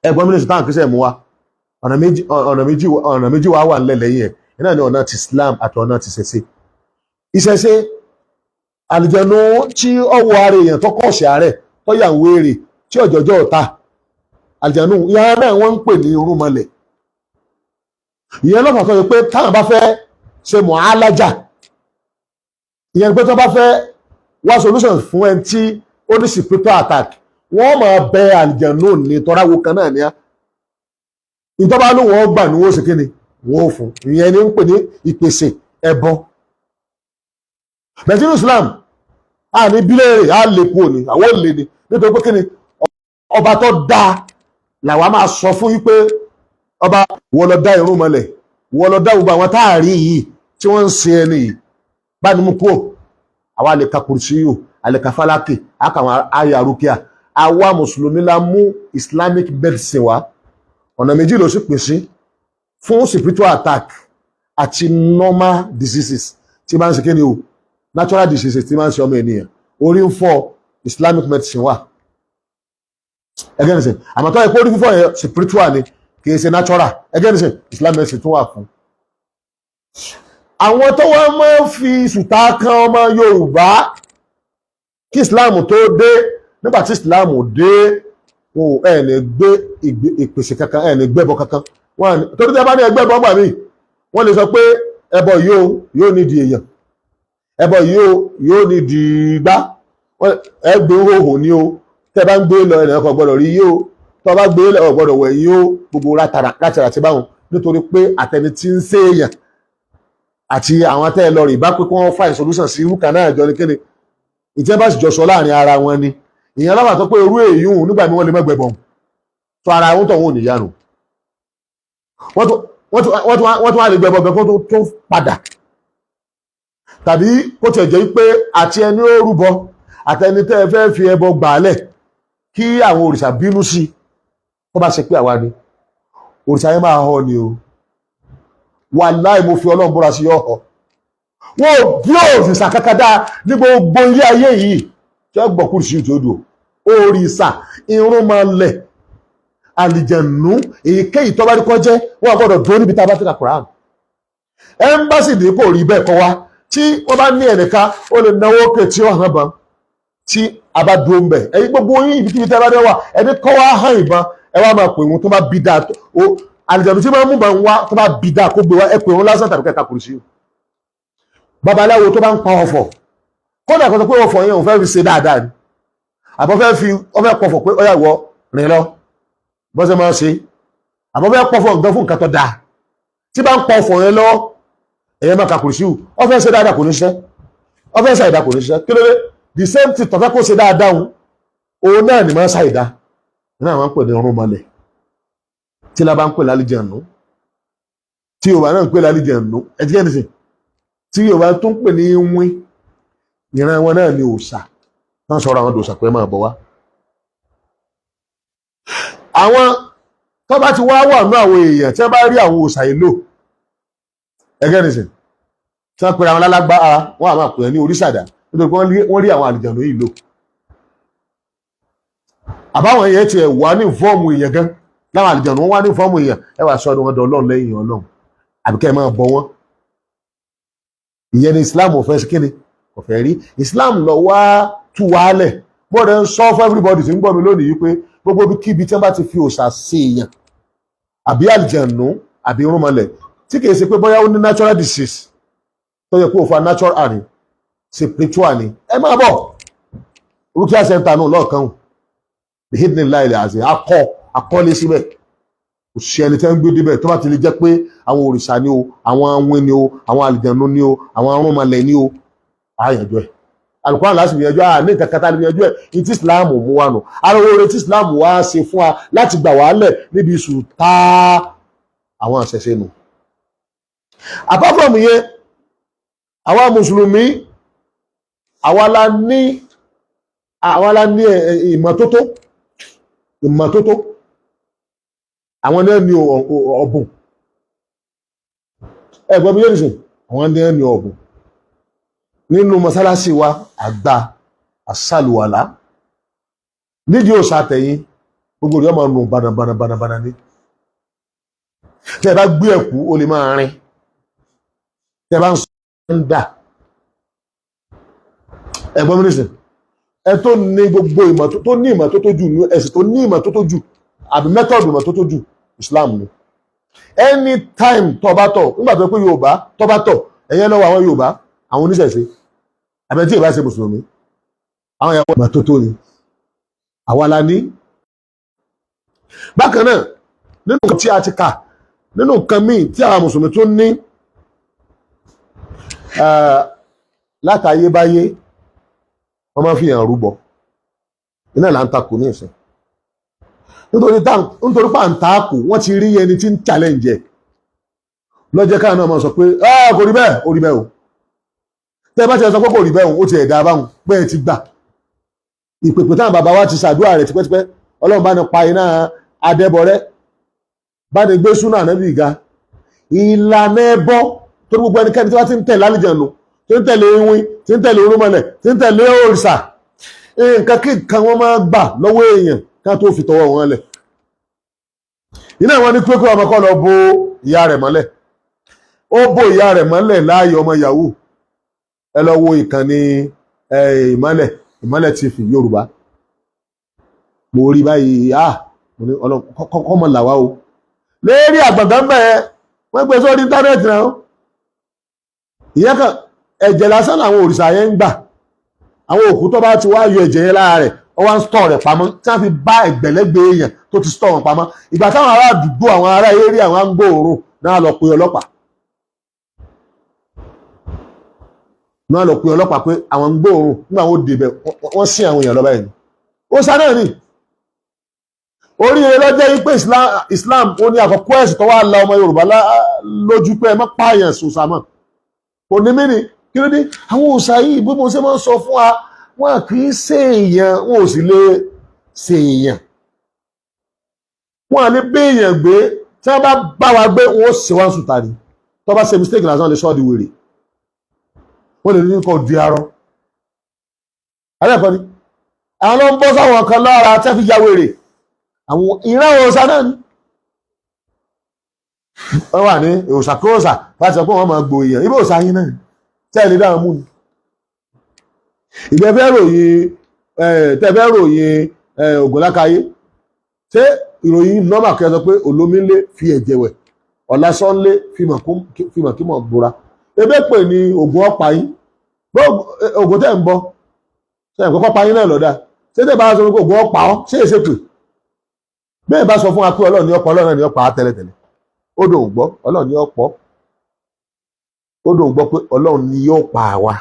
Ẹ̀gbọ́n mínísítì táwọn Christian mú wá, ọ̀nà méjì wá wà ńlẹ̀ lẹ́yìn ẹ̀ náà ní ọ̀nà ti Islam àti ọ̀nà ti ṣẹ̀ṣe. Ìṣẹ̀ṣe, àlùjànnú tí ọwọ́ ara èèyàn tó kọ̀ sí àárẹ̀, tó yà ń wéèrè, tí ọ̀jọ̀jọ́ ọ̀ta, àlùjànnú ìyá náà wọ́n ń pè ní irúnmọlẹ̀. Ìyẹn lọ́fà tó yẹ pé táwọn bá fẹ́ ṣe mọ̀álájà, ìyẹn pé tó bá fẹ́ wá solution fún ẹni tí ó ní spiritual attack, wọ́n máa bẹ àlùjànnú ní tọ́ráwó kan náà ní á ìtọ́ba ló wọ́n gbà ní wọ́n ṣe kí ni wọ́n ó fún. Ìyẹn ní ń pè ní ìpèsè ẹbọ. Bẹ̀tínú Islam, a ní bílẹ̀rẹ̀ a lè kú òní, àwọn ò lè ní, nítorí pé kí ni ọba tó dáa làwa máa sọ fún yín pé ọba wọ́n lọ dá irun mọ́lẹ̀, wọ́n lọ dá gbogbo àwọn táàrí yìí tí wọ́n ń ṣe ẹni yìí, bá ní mú kúrò. Àwa lè ka kùrùsíyù, a lè ka fálákì, a kà àwọn àyà rúkìá. Àwa mùsùlùmí la mú Islamic medicine wá. Ọ̀nà méjì ló sì pín sí, fún spiritual attack àti normal diseases tí máa ń ṣe kíni o, natural diseases tí máa ń ṣe ọmọ ènìyàn. Orí ń fọ́, Islamic medicine wà. Ẹgẹ́ nìsín, àmọ́ tó yẹ kó orí fífọ́ yẹn spiritual ni, kì í ṣe natural. Ẹgẹ́ nìsín, Islamic medicine tún wà fún. Àwọn tó wá máa ń fi sùtá kan ọmọ Yorùbá kí Islam tó dé, nígbà tí Islam dé, wọn ò ẹ̀ ní gbé ìpèsè kankan, ẹ̀ ní gbẹ́bọ kankan. Wọn torí tẹ́ bá ní ẹgbẹ́ bọ́ gbà mí, wọ́n lè sọ pé ẹbọ yìí ó yóò nídìí èèyàn, ẹbọ yìí ó yóò nídìí gbá, ẹ gbé hóhò ní o, tẹ́ bá ń gbé lọ, ẹnìkan kan gbọ́dọ̀ rí yìí o, tọ́ bá gbé lọ, gbọ́dọ̀ wẹ̀ yìí o, gbogbo rátara báwọn, nítorí pé àtẹni tí ń ṣèèyàn àti àwọn tẹ́ ẹ lọ rí bá pé kí wọ́n find solution sí irú kan náà jọ ní kíni ìtẹ́ bá sì jọ sọ láàrin ara wọn ni. Ìyẹn lọ́wọ́ tó pé irú èyí hùn nígbà mi, wọ́n lè mẹ́gbẹ̀bọ̀n tó ara wọn tó wọn ò níyanu, wọ́n tún wá lè gbẹbọ gan kó tó padà, tàbí kó tiẹ̀ jẹ́ pé àti ẹni ó rúbọ àti ẹni tẹ́ ẹ fẹ́ fi ẹbọ gbàálẹ̀ kí àwọn òrìṣà bínú sí. Kó bá ṣe pé àwa ni òrìṣà yẹn máa họ ni o, wàláì, mo fi Ọlọ́run búra sí ọ̀họ́ wọn ò bí òrìṣà kankan dáa ní gbogbo ilé ayé yìí tí wọ́n gbọ́ kúrò sí ìtòdò. Òrìṣà, irun máa lẹ̀, àlìjẹ̀nú, èyíkéyìí tó bá rí kọ́ jẹ́, wọ́n gbọ́dọ̀ dúró níbi tá a bá ti ka Quran. Ẹ́mbásì ní kò rí bẹ́ẹ̀ kọ́ wá. Tí wọ́n bá ní ẹnìkan ó lè náwó òkè tí ó hàn bán, tí a bá dúró ń bẹ̀, ẹ̀yin gbogbo yín, ibikíbi tẹ́ bá dé wà, ẹni kọ́ wá hàn ìbọn, ẹ wá máa pè wọ́n. Tó bá bí dáa o, àlùjànnú tí máa ń mú bàn wá, tó bá bí dáa kó gbé wá, ẹ pè wọ́n lásán tàbí kẹta kùrùsí. Babaláwo tó bá ń pa ọ̀fọ̀, kódà kó sọ pé ọ̀fọ̀ yẹn òun fẹ́ fi ṣe dáadáa ni, àbọ̀ fẹ́ fi ọ fẹ́ pọ̀fọ̀ pé ọ̀yà ìwọ rìn lọ bọ́sẹ̀ máa ṣe, àbọ̀ fẹ́ pọ̀fọ̀ nǹkan fún nǹkan tó dáa, tí bá ń pa ọ̀fọ̀ yẹn lọ́wọ́, ẹ̀yẹ máa ka kùrùsí. Ọ fẹ́ ṣe dáadáa, kò ní ṣiṣẹ́. Ọ fẹ́ ṣàìdá, kò ní ṣiṣẹ́. Kí ló dé? The same thing tọ́fẹ́ kó ṣe dáadáa òun, òun náà ni máa ṣàìdá náà. Wọ́n ń pè ní ọrùn mọ́lẹ̀, tí la bá ń pè lálìjẹ̀nù, tí Yorùbá náà ń pè lálìjẹ̀nù, ẹ̀tíkẹ́ nìsín, tí Yorùbá tó ń pè ní wín, ìran wọn náà ní òòṣà tán sọ̀rọ̀ àwọn dòṣà pé máa bọ̀ wá. Àwọn tó bá ti wá wà ní àwọn èèyàn tí wọ́n bá rí àwọn òòṣà yìí lò, ẹgẹ́ nìsín, tí wọ́n pera àwọn lálágbára, wọ́n á máa pè é ní oríṣàdá, nítorí pé wọ́n rí àwọn àlìjànú yìí lò. Àbáwọn èèyàn tiẹ̀ wà ní form èèyàn gan, láwọn àlìjànú wọn wá ní form èèyàn, ẹ wà sọ́dọ̀ wọn dọ̀ Ọlọ́run lẹ́yìn Ọlọ́run, àbí kẹ́ ẹ máa bọ wọ́n. Ìyẹn ni Islam ò fẹ́ sí. Kíni kò fẹ́ rí? Islam lọ wá tú wálẹ̀. Mo rẹ̀ ń sọ fún everybody tí ń gbọ́ mi lónìí yìí pé gbogbo kíbi tí wọ́n bá ti fi òòṣà sí èèyàn, àbí àlìjànú, àbí irúnmọlẹ̀, tí kìí ṣe pé bóyá ó ní natural disease tó yẹ kó o fa natural àrùn, spiritual ni, ẹ máa bọ̀ Rukia Center nù lọ́ọ̀kan the hidden line àti akọ akọ́lé síbẹ̀. Kò sí ẹni tẹ́ ń gbé débẹ̀ tó bá ti lè jẹ́ pé àwọn òrìṣà ni o, àwọn awin ni o, àwọn àlìjànú ni o, àwọn arúnmọlẹ̀ ni o, àyànjọ ẹ̀. Alukóran láti fi yanjú à ní nǹkan kan tá a lè fi yanjú ẹ̀ ní tí Islam mú wa nù. Ara oore tí Islam wá ṣe fún wa láti gbà wálẹ̀ níbi sùtá àwọn àṣẹṣe nù. Apart from yẹn, àwa mùsùlùmí, àwa la ní ìmọ́tótó. Ìmọ́tótó, àwọn náà ní ọ̀bùn. Ẹ̀gbọ́n mi yóò nìsín, àwọn náà ní ọ̀bùn nínú mọ́sálásí wa. Àgbà àsàlùwàlá nídìí òsà tẹ̀yìn, gbogbo rẹ̀ ọmọ nù bànàbànà ní. Tẹ́ ẹ bá gbé ẹ̀kú, ó lè máa rin. Tẹ́ ẹ bá ń sọ ń dà. Ẹ̀gbọ́n mi nìsín, ẹ tó ní gbogbo ìmọ̀ tó ní ìmọ̀ tó tó jù ní ẹ̀sìn, tó ní ìmọ̀ tó tó jù, àbí method ìmọ̀ tó tó jù, Islam ni. Anytime tó bá tọ̀, nígbà tó pé Yorùbá tó bá tọ̀, ẹ̀yẹ́ lọ́wọ́ àwọn Yorùbá, àwọn oníṣẹ̀ṣe, àbẹ̀ tí ìbá ṣe mùsùlùmí, àwọn ìyàwó ìmọ̀ tó tó ni àwa la ní. Bákan náà, nínú nǹkan tí a ti kà, nínú nǹkan míì tí àwọn mùsùlùmí tún ní látayébáyé, wọ́n máa ń fi hàn rúbọ. Iná là ń takò ní ìsìn, nítorí pà ń takò, wọ́n ti rí ẹni tí ń challenge ẹ̀ lọ́jọ́ káà náà máa sọ pé kò rí bẹ́ẹ̀. Ó rí bẹ́ẹ̀ o. Tẹ́ ẹ bá ti sọ pé kò rí bẹ́ẹ̀ o, ó ti ẹ̀dá báwọn pé ẹ ti gbà ìpèpè táwọn bàbá wa ti ṣàdúrà rẹ̀ tipẹ́tipẹ́. Ọlọ́run bá ní pa iná adẹ́bọrẹ́, bá ní gbé súnà nábì ga, ìlànà ẹbọ tó ní gbogbo ẹnikẹ́ni tí wọ́n ti ń tẹ̀lé àlìjẹ̀nu, tí ń tẹ̀lé iwin, tí ń tẹ̀lé orúmọlẹ̀, tí ń tẹ̀lé òrìṣà, nǹkan kí nǹkan wọn máa gbà lọ́wọ́ èèyàn ká tó fi tọwọ́ wọn lẹ̀. Iná wọn ní pé kí ọmọ kọ́ lọ bo ìyá rẹ̀ mọ́lẹ̀. Ó bo ìyá rẹ̀ mọ́lẹ̀ láàyè ọmọ yahoo. Ẹ lọ wo ìkànnì Ìmọ́lẹ̀ TV Yorùbá. Mo rí báyìí, ah, mo ní Ọlọ́run kọ́kọ́ mọ̀ làwá o. Lérí àgbàgbà mẹ́ẹ̀, wọ́n gbé sórí íńtánẹ́ẹ̀tì náà. Ìyẹn kan, ẹ̀jẹ̀ lásán làwọn òrìṣà yẹn ń gbà. Àwọn òkú tó bá ti wá yọ ẹ̀jẹ̀ yẹn lára rẹ̀, ó wá ń store rẹ̀ pamọ́, tí wọ́n fi bá ẹgbẹ̀lẹ́gbẹ̀ èèyàn tó ti store wọn pamọ́. Ìgbà táwọn ará àdúgbò, àwọn ará eré, àwọn agbóòrùn náà lọ pe ọlọ́pàá, náà lọ pe ọlọ́pàá pé àwọn ń gbóòórùn. Nígbà wọn ó débẹ̀, wọ́n sin àwọn èèyàn lọ báyìí ni. Ó sá náà ni. Oríire lọ́jọ́ yìí pé Islam ó ní àkọ́kọ́ ẹ̀sìn tó wá la ọmọ Yorùbá lójú pé ẹ má pààyàn sòsà mọ́. Kò ní mí ni. Kí ló dé? Àwọn òòṣà yìí, bí mo ṣe máa ń sọ fún wa, wọn kì í ṣe èèyàn, wọn ò sì lè ṣe èèyàn, wọn à lè gbé èèyàn gbé. Tí wọ́n bá bá wa gbé, wọn ó ṣe wá ń sùtà ni. Tó bá ṣe mistake lásán, lè sọ ọ́ di wèrè, wọ́n lè ní kó di arọ. Alẹ́kọ̀ọ́ ni àwọn ló ń bọ́ sáwọn kan lára tẹ́ fi ya wèrè. Àwọn ìran òòṣà náà ni wọ́n wà ní òòṣà kóòṣà láti sọ pé wọ́n máa gbò èèyàn. Ibi òòṣà yín náà Tẹ́ ẹ̀ lè dáhùn mú ni. Ìgbẹ́ fẹ́ ròyìn, tẹ́ fẹ́ ròyìn Ògúnlákayé, ṣé ìròyìn normal kí ẹ sọ pé olómìnlé fi ẹ̀jẹ̀ wẹ̀, ọ̀làsánlé fìmọ̀ kí mọ̀ búra? Ebe pè ní Ògùn ọ̀pá yín, Ògùn tẹ̀ ń bọ̀ sẹ́yìn kọ́kọ́ pa yín náà lọ́dà. Ṣé tẹ́ bá sọ pé Ògùn ọ̀pá ọ́, ṣé èsè pè bẹ́ẹ̀ bá sọ fún wa pé Ọlọ́run ní ọ̀pọ̀, Ọlọ́run ní ọ̀pá tẹ́lẹ̀tẹ́lẹ̀? Ó dùn gbọ́ Ọlọ́run ní ọ̀pọ̀, ó dùn gbọ́ pé Ọlọ́run ní yóò pa àwa,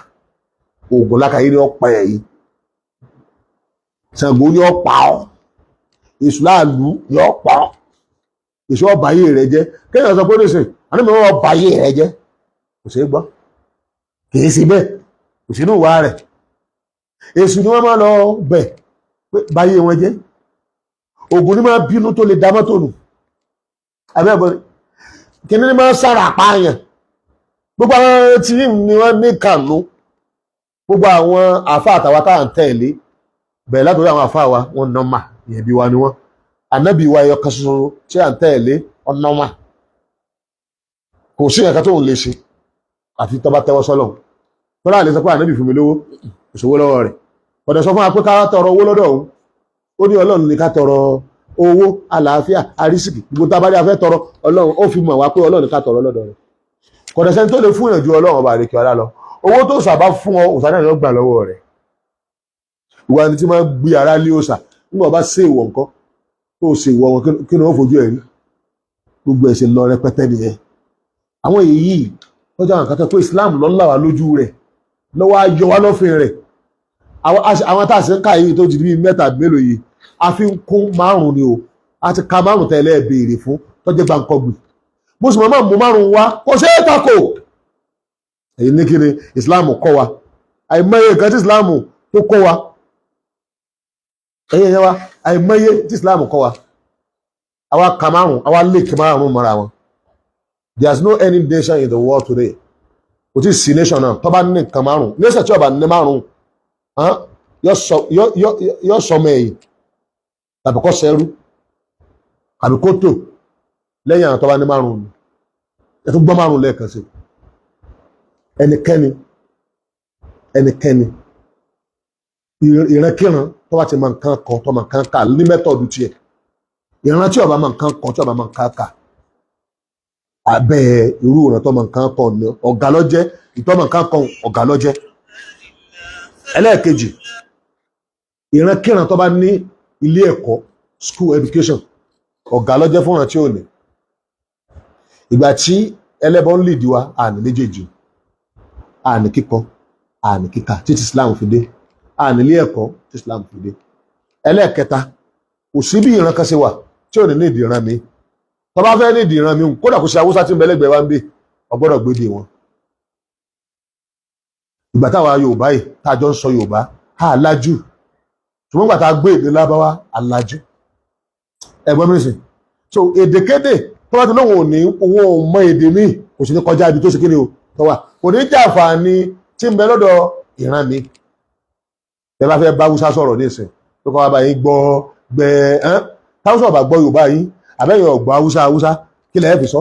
Ògùn lákàyè ní ọ̀pá ẹ̀yìn, Ṣàngó ní ọ̀pá ọ́, Èṣù láàlú ní ọ̀pá ọ́, Èṣù ọ̀bàyé rẹ jẹ́. Kéèyàn sọ pé ní sìn àní mi ọ̀bàyé rẹ jẹ́, kò ṣeé gbọ́, kì í sí bẹ́ẹ̀, kò sínú ìwà rẹ̀. Èṣù ni wọ́n máa lọ bẹ̀ pé báyé wọn jẹ́. Ògùn ní máa bínú tó lè dá mọ́tò nù abẹ́ẹ̀bọ̀ kíní ní máa sára àpáyàn. Gbogbo àwọn tí ni wọ́n ní kànú, gbogbo àwọn àfa àtàwọn tá à ń tẹ̀lé bẹ̀rẹ̀ látòrí àwọn àfa wa, wọn normal, ìyẹn bí wa ni wọ́n. Ànábì wa ẹyọ kan ṣoṣo tí à ń tẹ̀lé ọ̀nọ́mà, kò sí ẹ̀ka tó ń lè ṣe àti tó bá tẹ́wọ́ sọ́lọ̀. Tó láàlẹ́ sọ pé ànábì fún mi lówó, kò sówó lọ́wọ́ rẹ̀. Ọ̀dọ̀ sọ fún wa pé ká tọrọ owó lọ́dọ̀ òun. Ó ní Ọlọ́run ní ká tọrọ owó, àlàáfíà, àrísìkì, gbogbo tá a bá rí a fẹ́ tọrọ, Ọlọ́run ó fi mọ̀ wá pé Ọlọ́run ní ká tọrọ lọ́dọ̀ rẹ̀. Kọ̀dọ̀ sẹ́ni tó lè fún ìyànjú Ọlọ́run ọba àrèkè ọlá lọ. Owó tó sábà fún ọ, òsà náà ló gbà lọ́wọ́ rẹ̀. Ìwà ni tí máa ń gbé ara lé òsà nígbà bá ṣe ìwọ̀ nǹkan tó ṣe ìwọ̀ wọn, kí ni wọ́n fojú ẹ̀ rí? Gbogbo ẹ̀ ṣe lọ rẹpẹtẹ nìyẹn. Àwọn èyí lọ́jọ́ àwọn kan tó pé Islam ló là wá lójú rẹ̀, lọ́wọ́ á yọ wá lọ́fìn rẹ̀. Àwọn tá a sì ń kà yìí tó ti di bíi mẹ́ta mélòó yìí, a fi ń kún márùn ni o. A ti ka márùn tẹ́lẹ̀ béèrè fún tọ́jú gbàǹkọ́gbì. Mo sì máa mú márùn wá, kò ṣeé takò. Èyí ní kíni Islam kọ́ wa? Àìmọye nǹkan tí Islam tó kọ́ wa, ẹ̀yìn ẹ̀yẹ wa, àìmọye tí Islam kọ́ wa. Àwa ka márùn, àwa lè kí márùn mọ́ra wọn. There is no any nation in the world today, kò tí ì sí nation náà tó bá ní nǹkan márùn. Nation tí ó bá ní márùn yóò sọmọ ẹ̀yìn tàbí kó ṣẹrú tàbí kó tò lẹ́yìn àwọn tó bá ní márùn ni. Ẹ tún gbọ́ márùn lẹ́ẹ̀kan sí. Ẹnikẹ́ni, ẹnikẹ́ni, ìrankíran tó bá ti mọ nǹkan kan, tó mọ nǹkan kà ní method tiẹ̀, ìran tí ó bá mọ nǹkan kan, tí ó bá mọ nǹkan kà, abẹ́ irú ìran tó mọ nǹkan kan ní ọ̀gá lọ́jẹ́, ìtọ́ mọ nǹkan kan ọ̀gá lọ́jẹ́. Ẹlẹ́ẹ̀kejì, ìrankíran tó bá ní ilé ẹ̀kọ́, school education, ọ̀gá lọ́jẹ́ fún ìran tí ò ní. Ìgbà tí ẹlẹ́bọ ń lìdí wa, àní méjèèjì, àní kíkọ, àní kíkà, títí Islam fi dé, àní ilé ẹ̀kọ́ tí Islam fi dé. Ẹlẹ́ẹ̀kẹta, kò sí bí ìran kan ṣe wà tí ò ní ní ìdí ìran mi. Tó bá fẹ́ ní ìdí ìran mi, kódà kò sí Haúsá tí ń bẹ lẹ́gbẹ̀ẹ́ wa ń bè, ọgbọ́dọ̀ gbédè wọn. Ìgbà táwa Yorùbá yìí tá a jọ ń sọ Yorùbá, á lájú, ṣùgbọ́n ìgbà tá a gbé èdè Lábáwá, á lájú. Ẹ̀gbọ́n mi sìn, so èdèkédè tó bá ti lóun ò ní, òun ò mọ èdè míì, kò sì ní kọjá ibi tó ṣe kíni o tó wà, kò ní jẹ́ àǹfààní tí ń bẹ lọ́dọ̀ ìran mi. Ẹ bá fẹ́ bá Haúsá sọ̀rọ̀ nísìn tó kọ́ wá bá yín gbọ́ gbẹ ẹ́n, táwùsọ̀ bá gbọ́ Yorùbá yín, àbẹ́yìn ọ̀gbọ́ Haúsá, Haúsá kí lẹ́ẹ̀ fi sọ?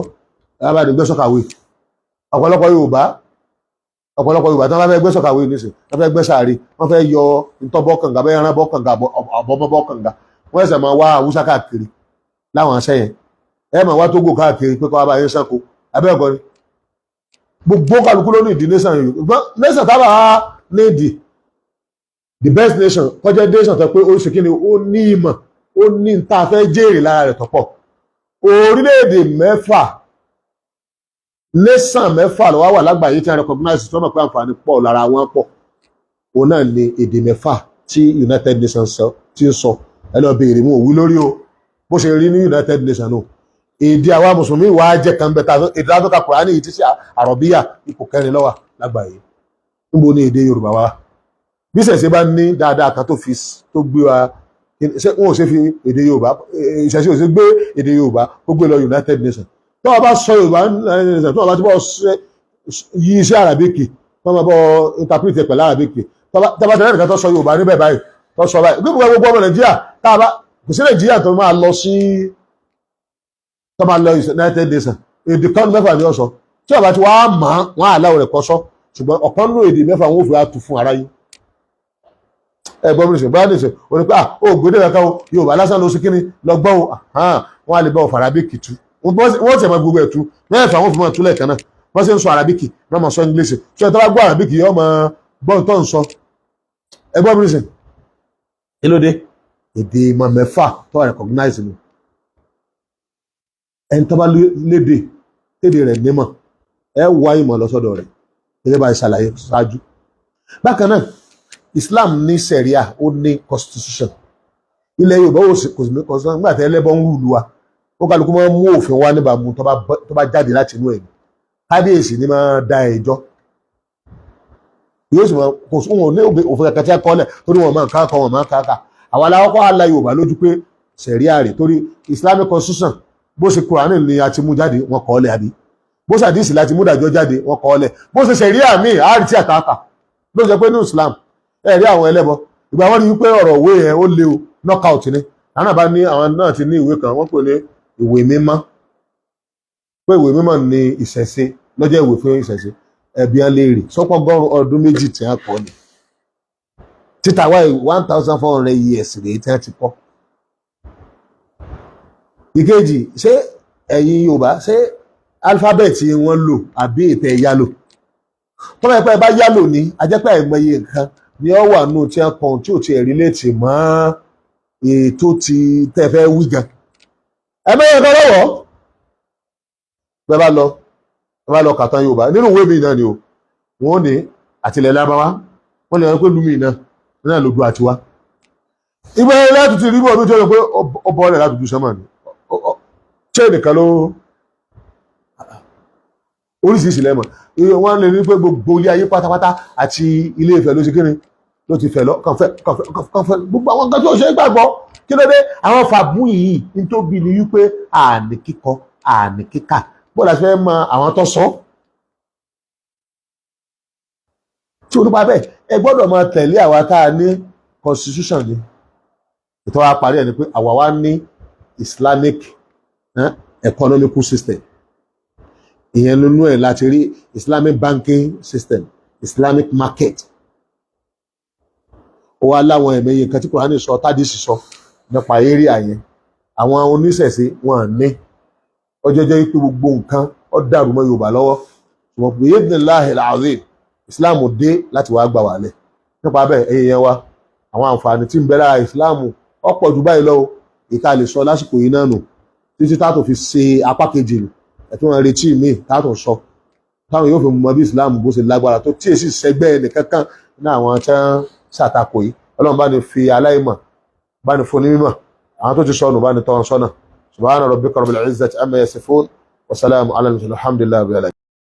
Ẹ bá ní gbé sọ́kàwé. Ọ̀pọ̀lọpọ̀ Yorùbá tí wọ́n bá fẹ́ gbé sọ́kàwé nísìn, wọ́n fẹ́ gbé sàárè, wọ́n fẹ́ yọ ntọ́bọ́ kànga, bẹ́ẹ̀ rán bọ́ kànga, àbọ̀bọ́ kànga, wọ́n ẹsẹ̀ máa wá Haúsá káàkiri láwọn aṣẹ́ yẹn. Ẹ máa wá Tógò káàkiri pé kọ́ wá bá yín sanko abẹ́ẹ̀kọ́ ni. Gbogbo kálukú ló ní ìdí nation Yorùbá. Nation tábà ní ìdí, the best nation kọjá nation tó pé ó ṣe kí ni, ó ní ìmọ̀, ó ní ní tá a fẹ́ jèrè lára rẹ̀ tọ́pọ̀. Orílẹ̀-èdè mẹ́fà, nation mẹ́fà ló wá wà lágbàáyé tí a recognize, tí wọ́n mọ̀ pé àǹfààní pọ̀ lára wọn pọ̀. Òun náà ni èdè mẹ́fà tí United Nations ti ń sọ. Ẹ lọ béèrè mú òwú lórí o, bó ṣe rí ní United Nations náà. Èdè àwa mùsùlùmí wà á jẹ́ kan bẹ́ta èdè látọ́ka Kùránì yìí tí sí àrọ̀bíyà, ipò kẹrin ló wà lágbàáyé. Níbo ni èdè Yorùbá wa? Bí ìṣẹ̀ṣe bá ní dáadáa kan tó fi tó gbé wa, ṣé wọn ò ṣe fi èdè Yorùbá, ìṣẹ̀ṣe ò ṣe gbé èdè Yorùbá kó gbé lọ United Nations? Tó o bá sọ Yorùbá United Nations, tó o bá ti bọ́ yí iṣẹ́ Àràbíkì, tó o bá bọ́ interpret pẹ̀lú Àràbíkì, tó bá tẹ̀lé nìkan tó sọ Yorùbá níbẹ̀ báyìí, tó sọ báyìí, gbogbo ọmọ Nàìjíríà, tá a bá kò sí Nàìjíríà tó máa lọ sí, tó máa lọ United Nations, èdè kan mẹ́fà ni ó sọ. Tí o bá ti wá mọ̀ wọ́n àláwọ̀ rẹ̀ kọ́ sọ. Ṣùgbọ́n ọ̀kan nínú èdè 6 wọn ò fi wá tu fún aráyé. Ẹ gbọ́ mi nìṣẹ́ báyà nìṣẹ́ o ní pé ah, ó gbédè kankan o, Yorùbá lásán ló ṣe kíni lọ gbọ́ o. Wọ́n á lè bá ọ f'Arabic tú, wọ́n ti ẹ̀ mọ gbogbo ẹ̀ tú 6 wọ́n fi mọ́ tú lẹ́ẹ̀kan náà. Wọ́n ṣe ń sọ Arabic náà, máa sọ English. Tí wọ́n tó bá gbọ́ Arabic yóò máa gbọ́ tó ń sọ. Ẹ gbọ́ mi nìṣẹ́, kí ló dé? Èdè ìmọ̀ 6 tó wà recognize ni. Ẹni tó bá lédè lédè rẹ̀ nímọ̀, ẹ wá ìmọ̀ lọ́sọ̀dọ̀ rẹ̀ gẹ́gẹ́ bá a ṣàlàyé ṣáájú. Bákan náà, Islam ní sẹ̀ríà, ó ní constitution. Ilẹ̀ Yorùbá ò sì kò sí ní constitution. Nígbà tí ẹlẹ́bọn ń rúlu wa, ó kálukú máa ń mú òfin wá níbàámu tó bá jáde láti inú ẹ̀. Kábíyèsí ni máa dá ẹjọ́, yóò sì máa kò sí wọn ní òfin kankan tí a kọ́ lẹ̀, torí wọn máa ń ká kọ́, wọn máa ń ká ká. Àwa aláwọ̀ kọ́ àlà Yorùbá lójú pé sẹ̀ríà rè, torí Islamic constitution, bó ṣe Kùránì ni a ti mú jáde, wọn kọ́ lẹ̀, àbí bó ṣe àdìsí láti mú ìdájọ́ jáde, wọn kọ́ lẹ̀, bó ṣe sẹ̀ríà míì àárí tí àtàkà ló jẹ́ pé ní Islam. Ẹ rí àwọn ẹlẹ́bọ, ìgbà wọn rí wípé ọ̀rọ̀ òwe yẹn ó léwu, knockout ni. Àwọn náà bá ní àwọn náà ti ní ìwé kan, wọ́n pè ní ìwé mímọ́, pé ìwé mímọ́ ni ìṣẹ̀ṣe lọ́jọ́, ìwé fún ìṣẹ̀ṣe. Ẹ̀bí wọn léèrè sọ́pọ̀ ọgọ́rùn-ún ọdún 2 tí wọ́n kọ́ ni títà wáyé, 1400 years rèé tí wọ́n ti kọ́. Ìkejì, ṣé ẹ̀yin Yorùbá, ṣé alphabet wọn lò àbí ètò ẹ̀yà lò? Tó bá yẹ pé ẹ bá yálò ní ajẹ́pẹ́ àìmọye nǹkan ni ó wà nù tí wọ́n kàn tí ò tiẹ̀ relate mọ́ ètò tí tẹ́ fẹ́ wí gan. Ẹ mẹ́yẹ kan lọ́wọ́ bẹ́ẹ̀ bá lọ, ẹ bá lọ kàtàn Yorùbá nínú ìwé mi náà ni o, wọ́n ní àtìlẹ̀ lábáwá, wọ́n lè wọ́n pé lumi náà náà lòdù àtiwá. Ìgbà yẹn láti ti rí bọ́ ọdún tí ó yẹ pé ó bọ́ ọ́lẹ̀ láti ju sánmà ni ṣé nìkan ló oríṣiríṣi lẹ́mọ̀. Wọ́n lè ní pé gbogbo ilé ayé pátápátá àti Ilé Ifẹ̀ ló ṣe kíni ló ti fẹ̀ lọ kànfẹ́ kànfẹ́ kànfẹ́. Gbogbo àwọn nǹkan tí ó ṣe é gbàgbọ́, kí ló dé? Àwọn fàbú yìí ní tó bí ni wípé àní kíkọ, àní kíkà, bó la ṣe fẹ́ mọ àwọn tó sọ tí o nípa bẹ́ẹ̀? Ẹ gbọ́dọ̀ máa tẹ̀lé àwa tá a ní constitution ni. Ìtọ́ wa parí ẹ̀ ni pé àwa wa ní Islamic economical system. Ìyẹn nínú ẹ̀ láti rí Islamic banking system, Islamic market. Ó wá láwọn ẹ̀mẹ́yẹ nǹkan tí Kùránì sọ, tádìsì sọ nípa area yẹn. Àwọn oníṣẹ̀ṣe wọn ní ọjọ́ jẹ́ pé gbogbo nǹkan ó dàrú mọ́ Yorùbá lọ́wọ́, ṣùgbọ́n bi idhnillahi al-azim, Islam dé láti wá gbà wálẹ̀. Nípa bẹ́ẹ̀, ẹ̀yin yẹn wá, àwọn àǹfààní tí ń bẹ lára Islam ọ̀pọ̀ jù báyìí lọ. Ìka lè sọ lásìkò yìí náà nù títí tá tó fi ṣe apá kejì nù. Ẹ̀tún wọn retí míì tá tó sọ táwọn yóò fi mọ bí Islam bó ṣe lágbára tó, tí èsì sẹgbẹ́ ẹnìkankan ní àwọn tí wọ́n ṣàtakò yìí. Ọlọ́run bá ní fi aláìmọ̀ bá ní fún ní mímọ̀, àwọn tó ti sọnù bá ní tọ́ wọn sọ́nà. Subhana rabbika rabbil izzati amma yasifun wa salamun ala al-mursalin, alhamdulillahi rabbil alamin.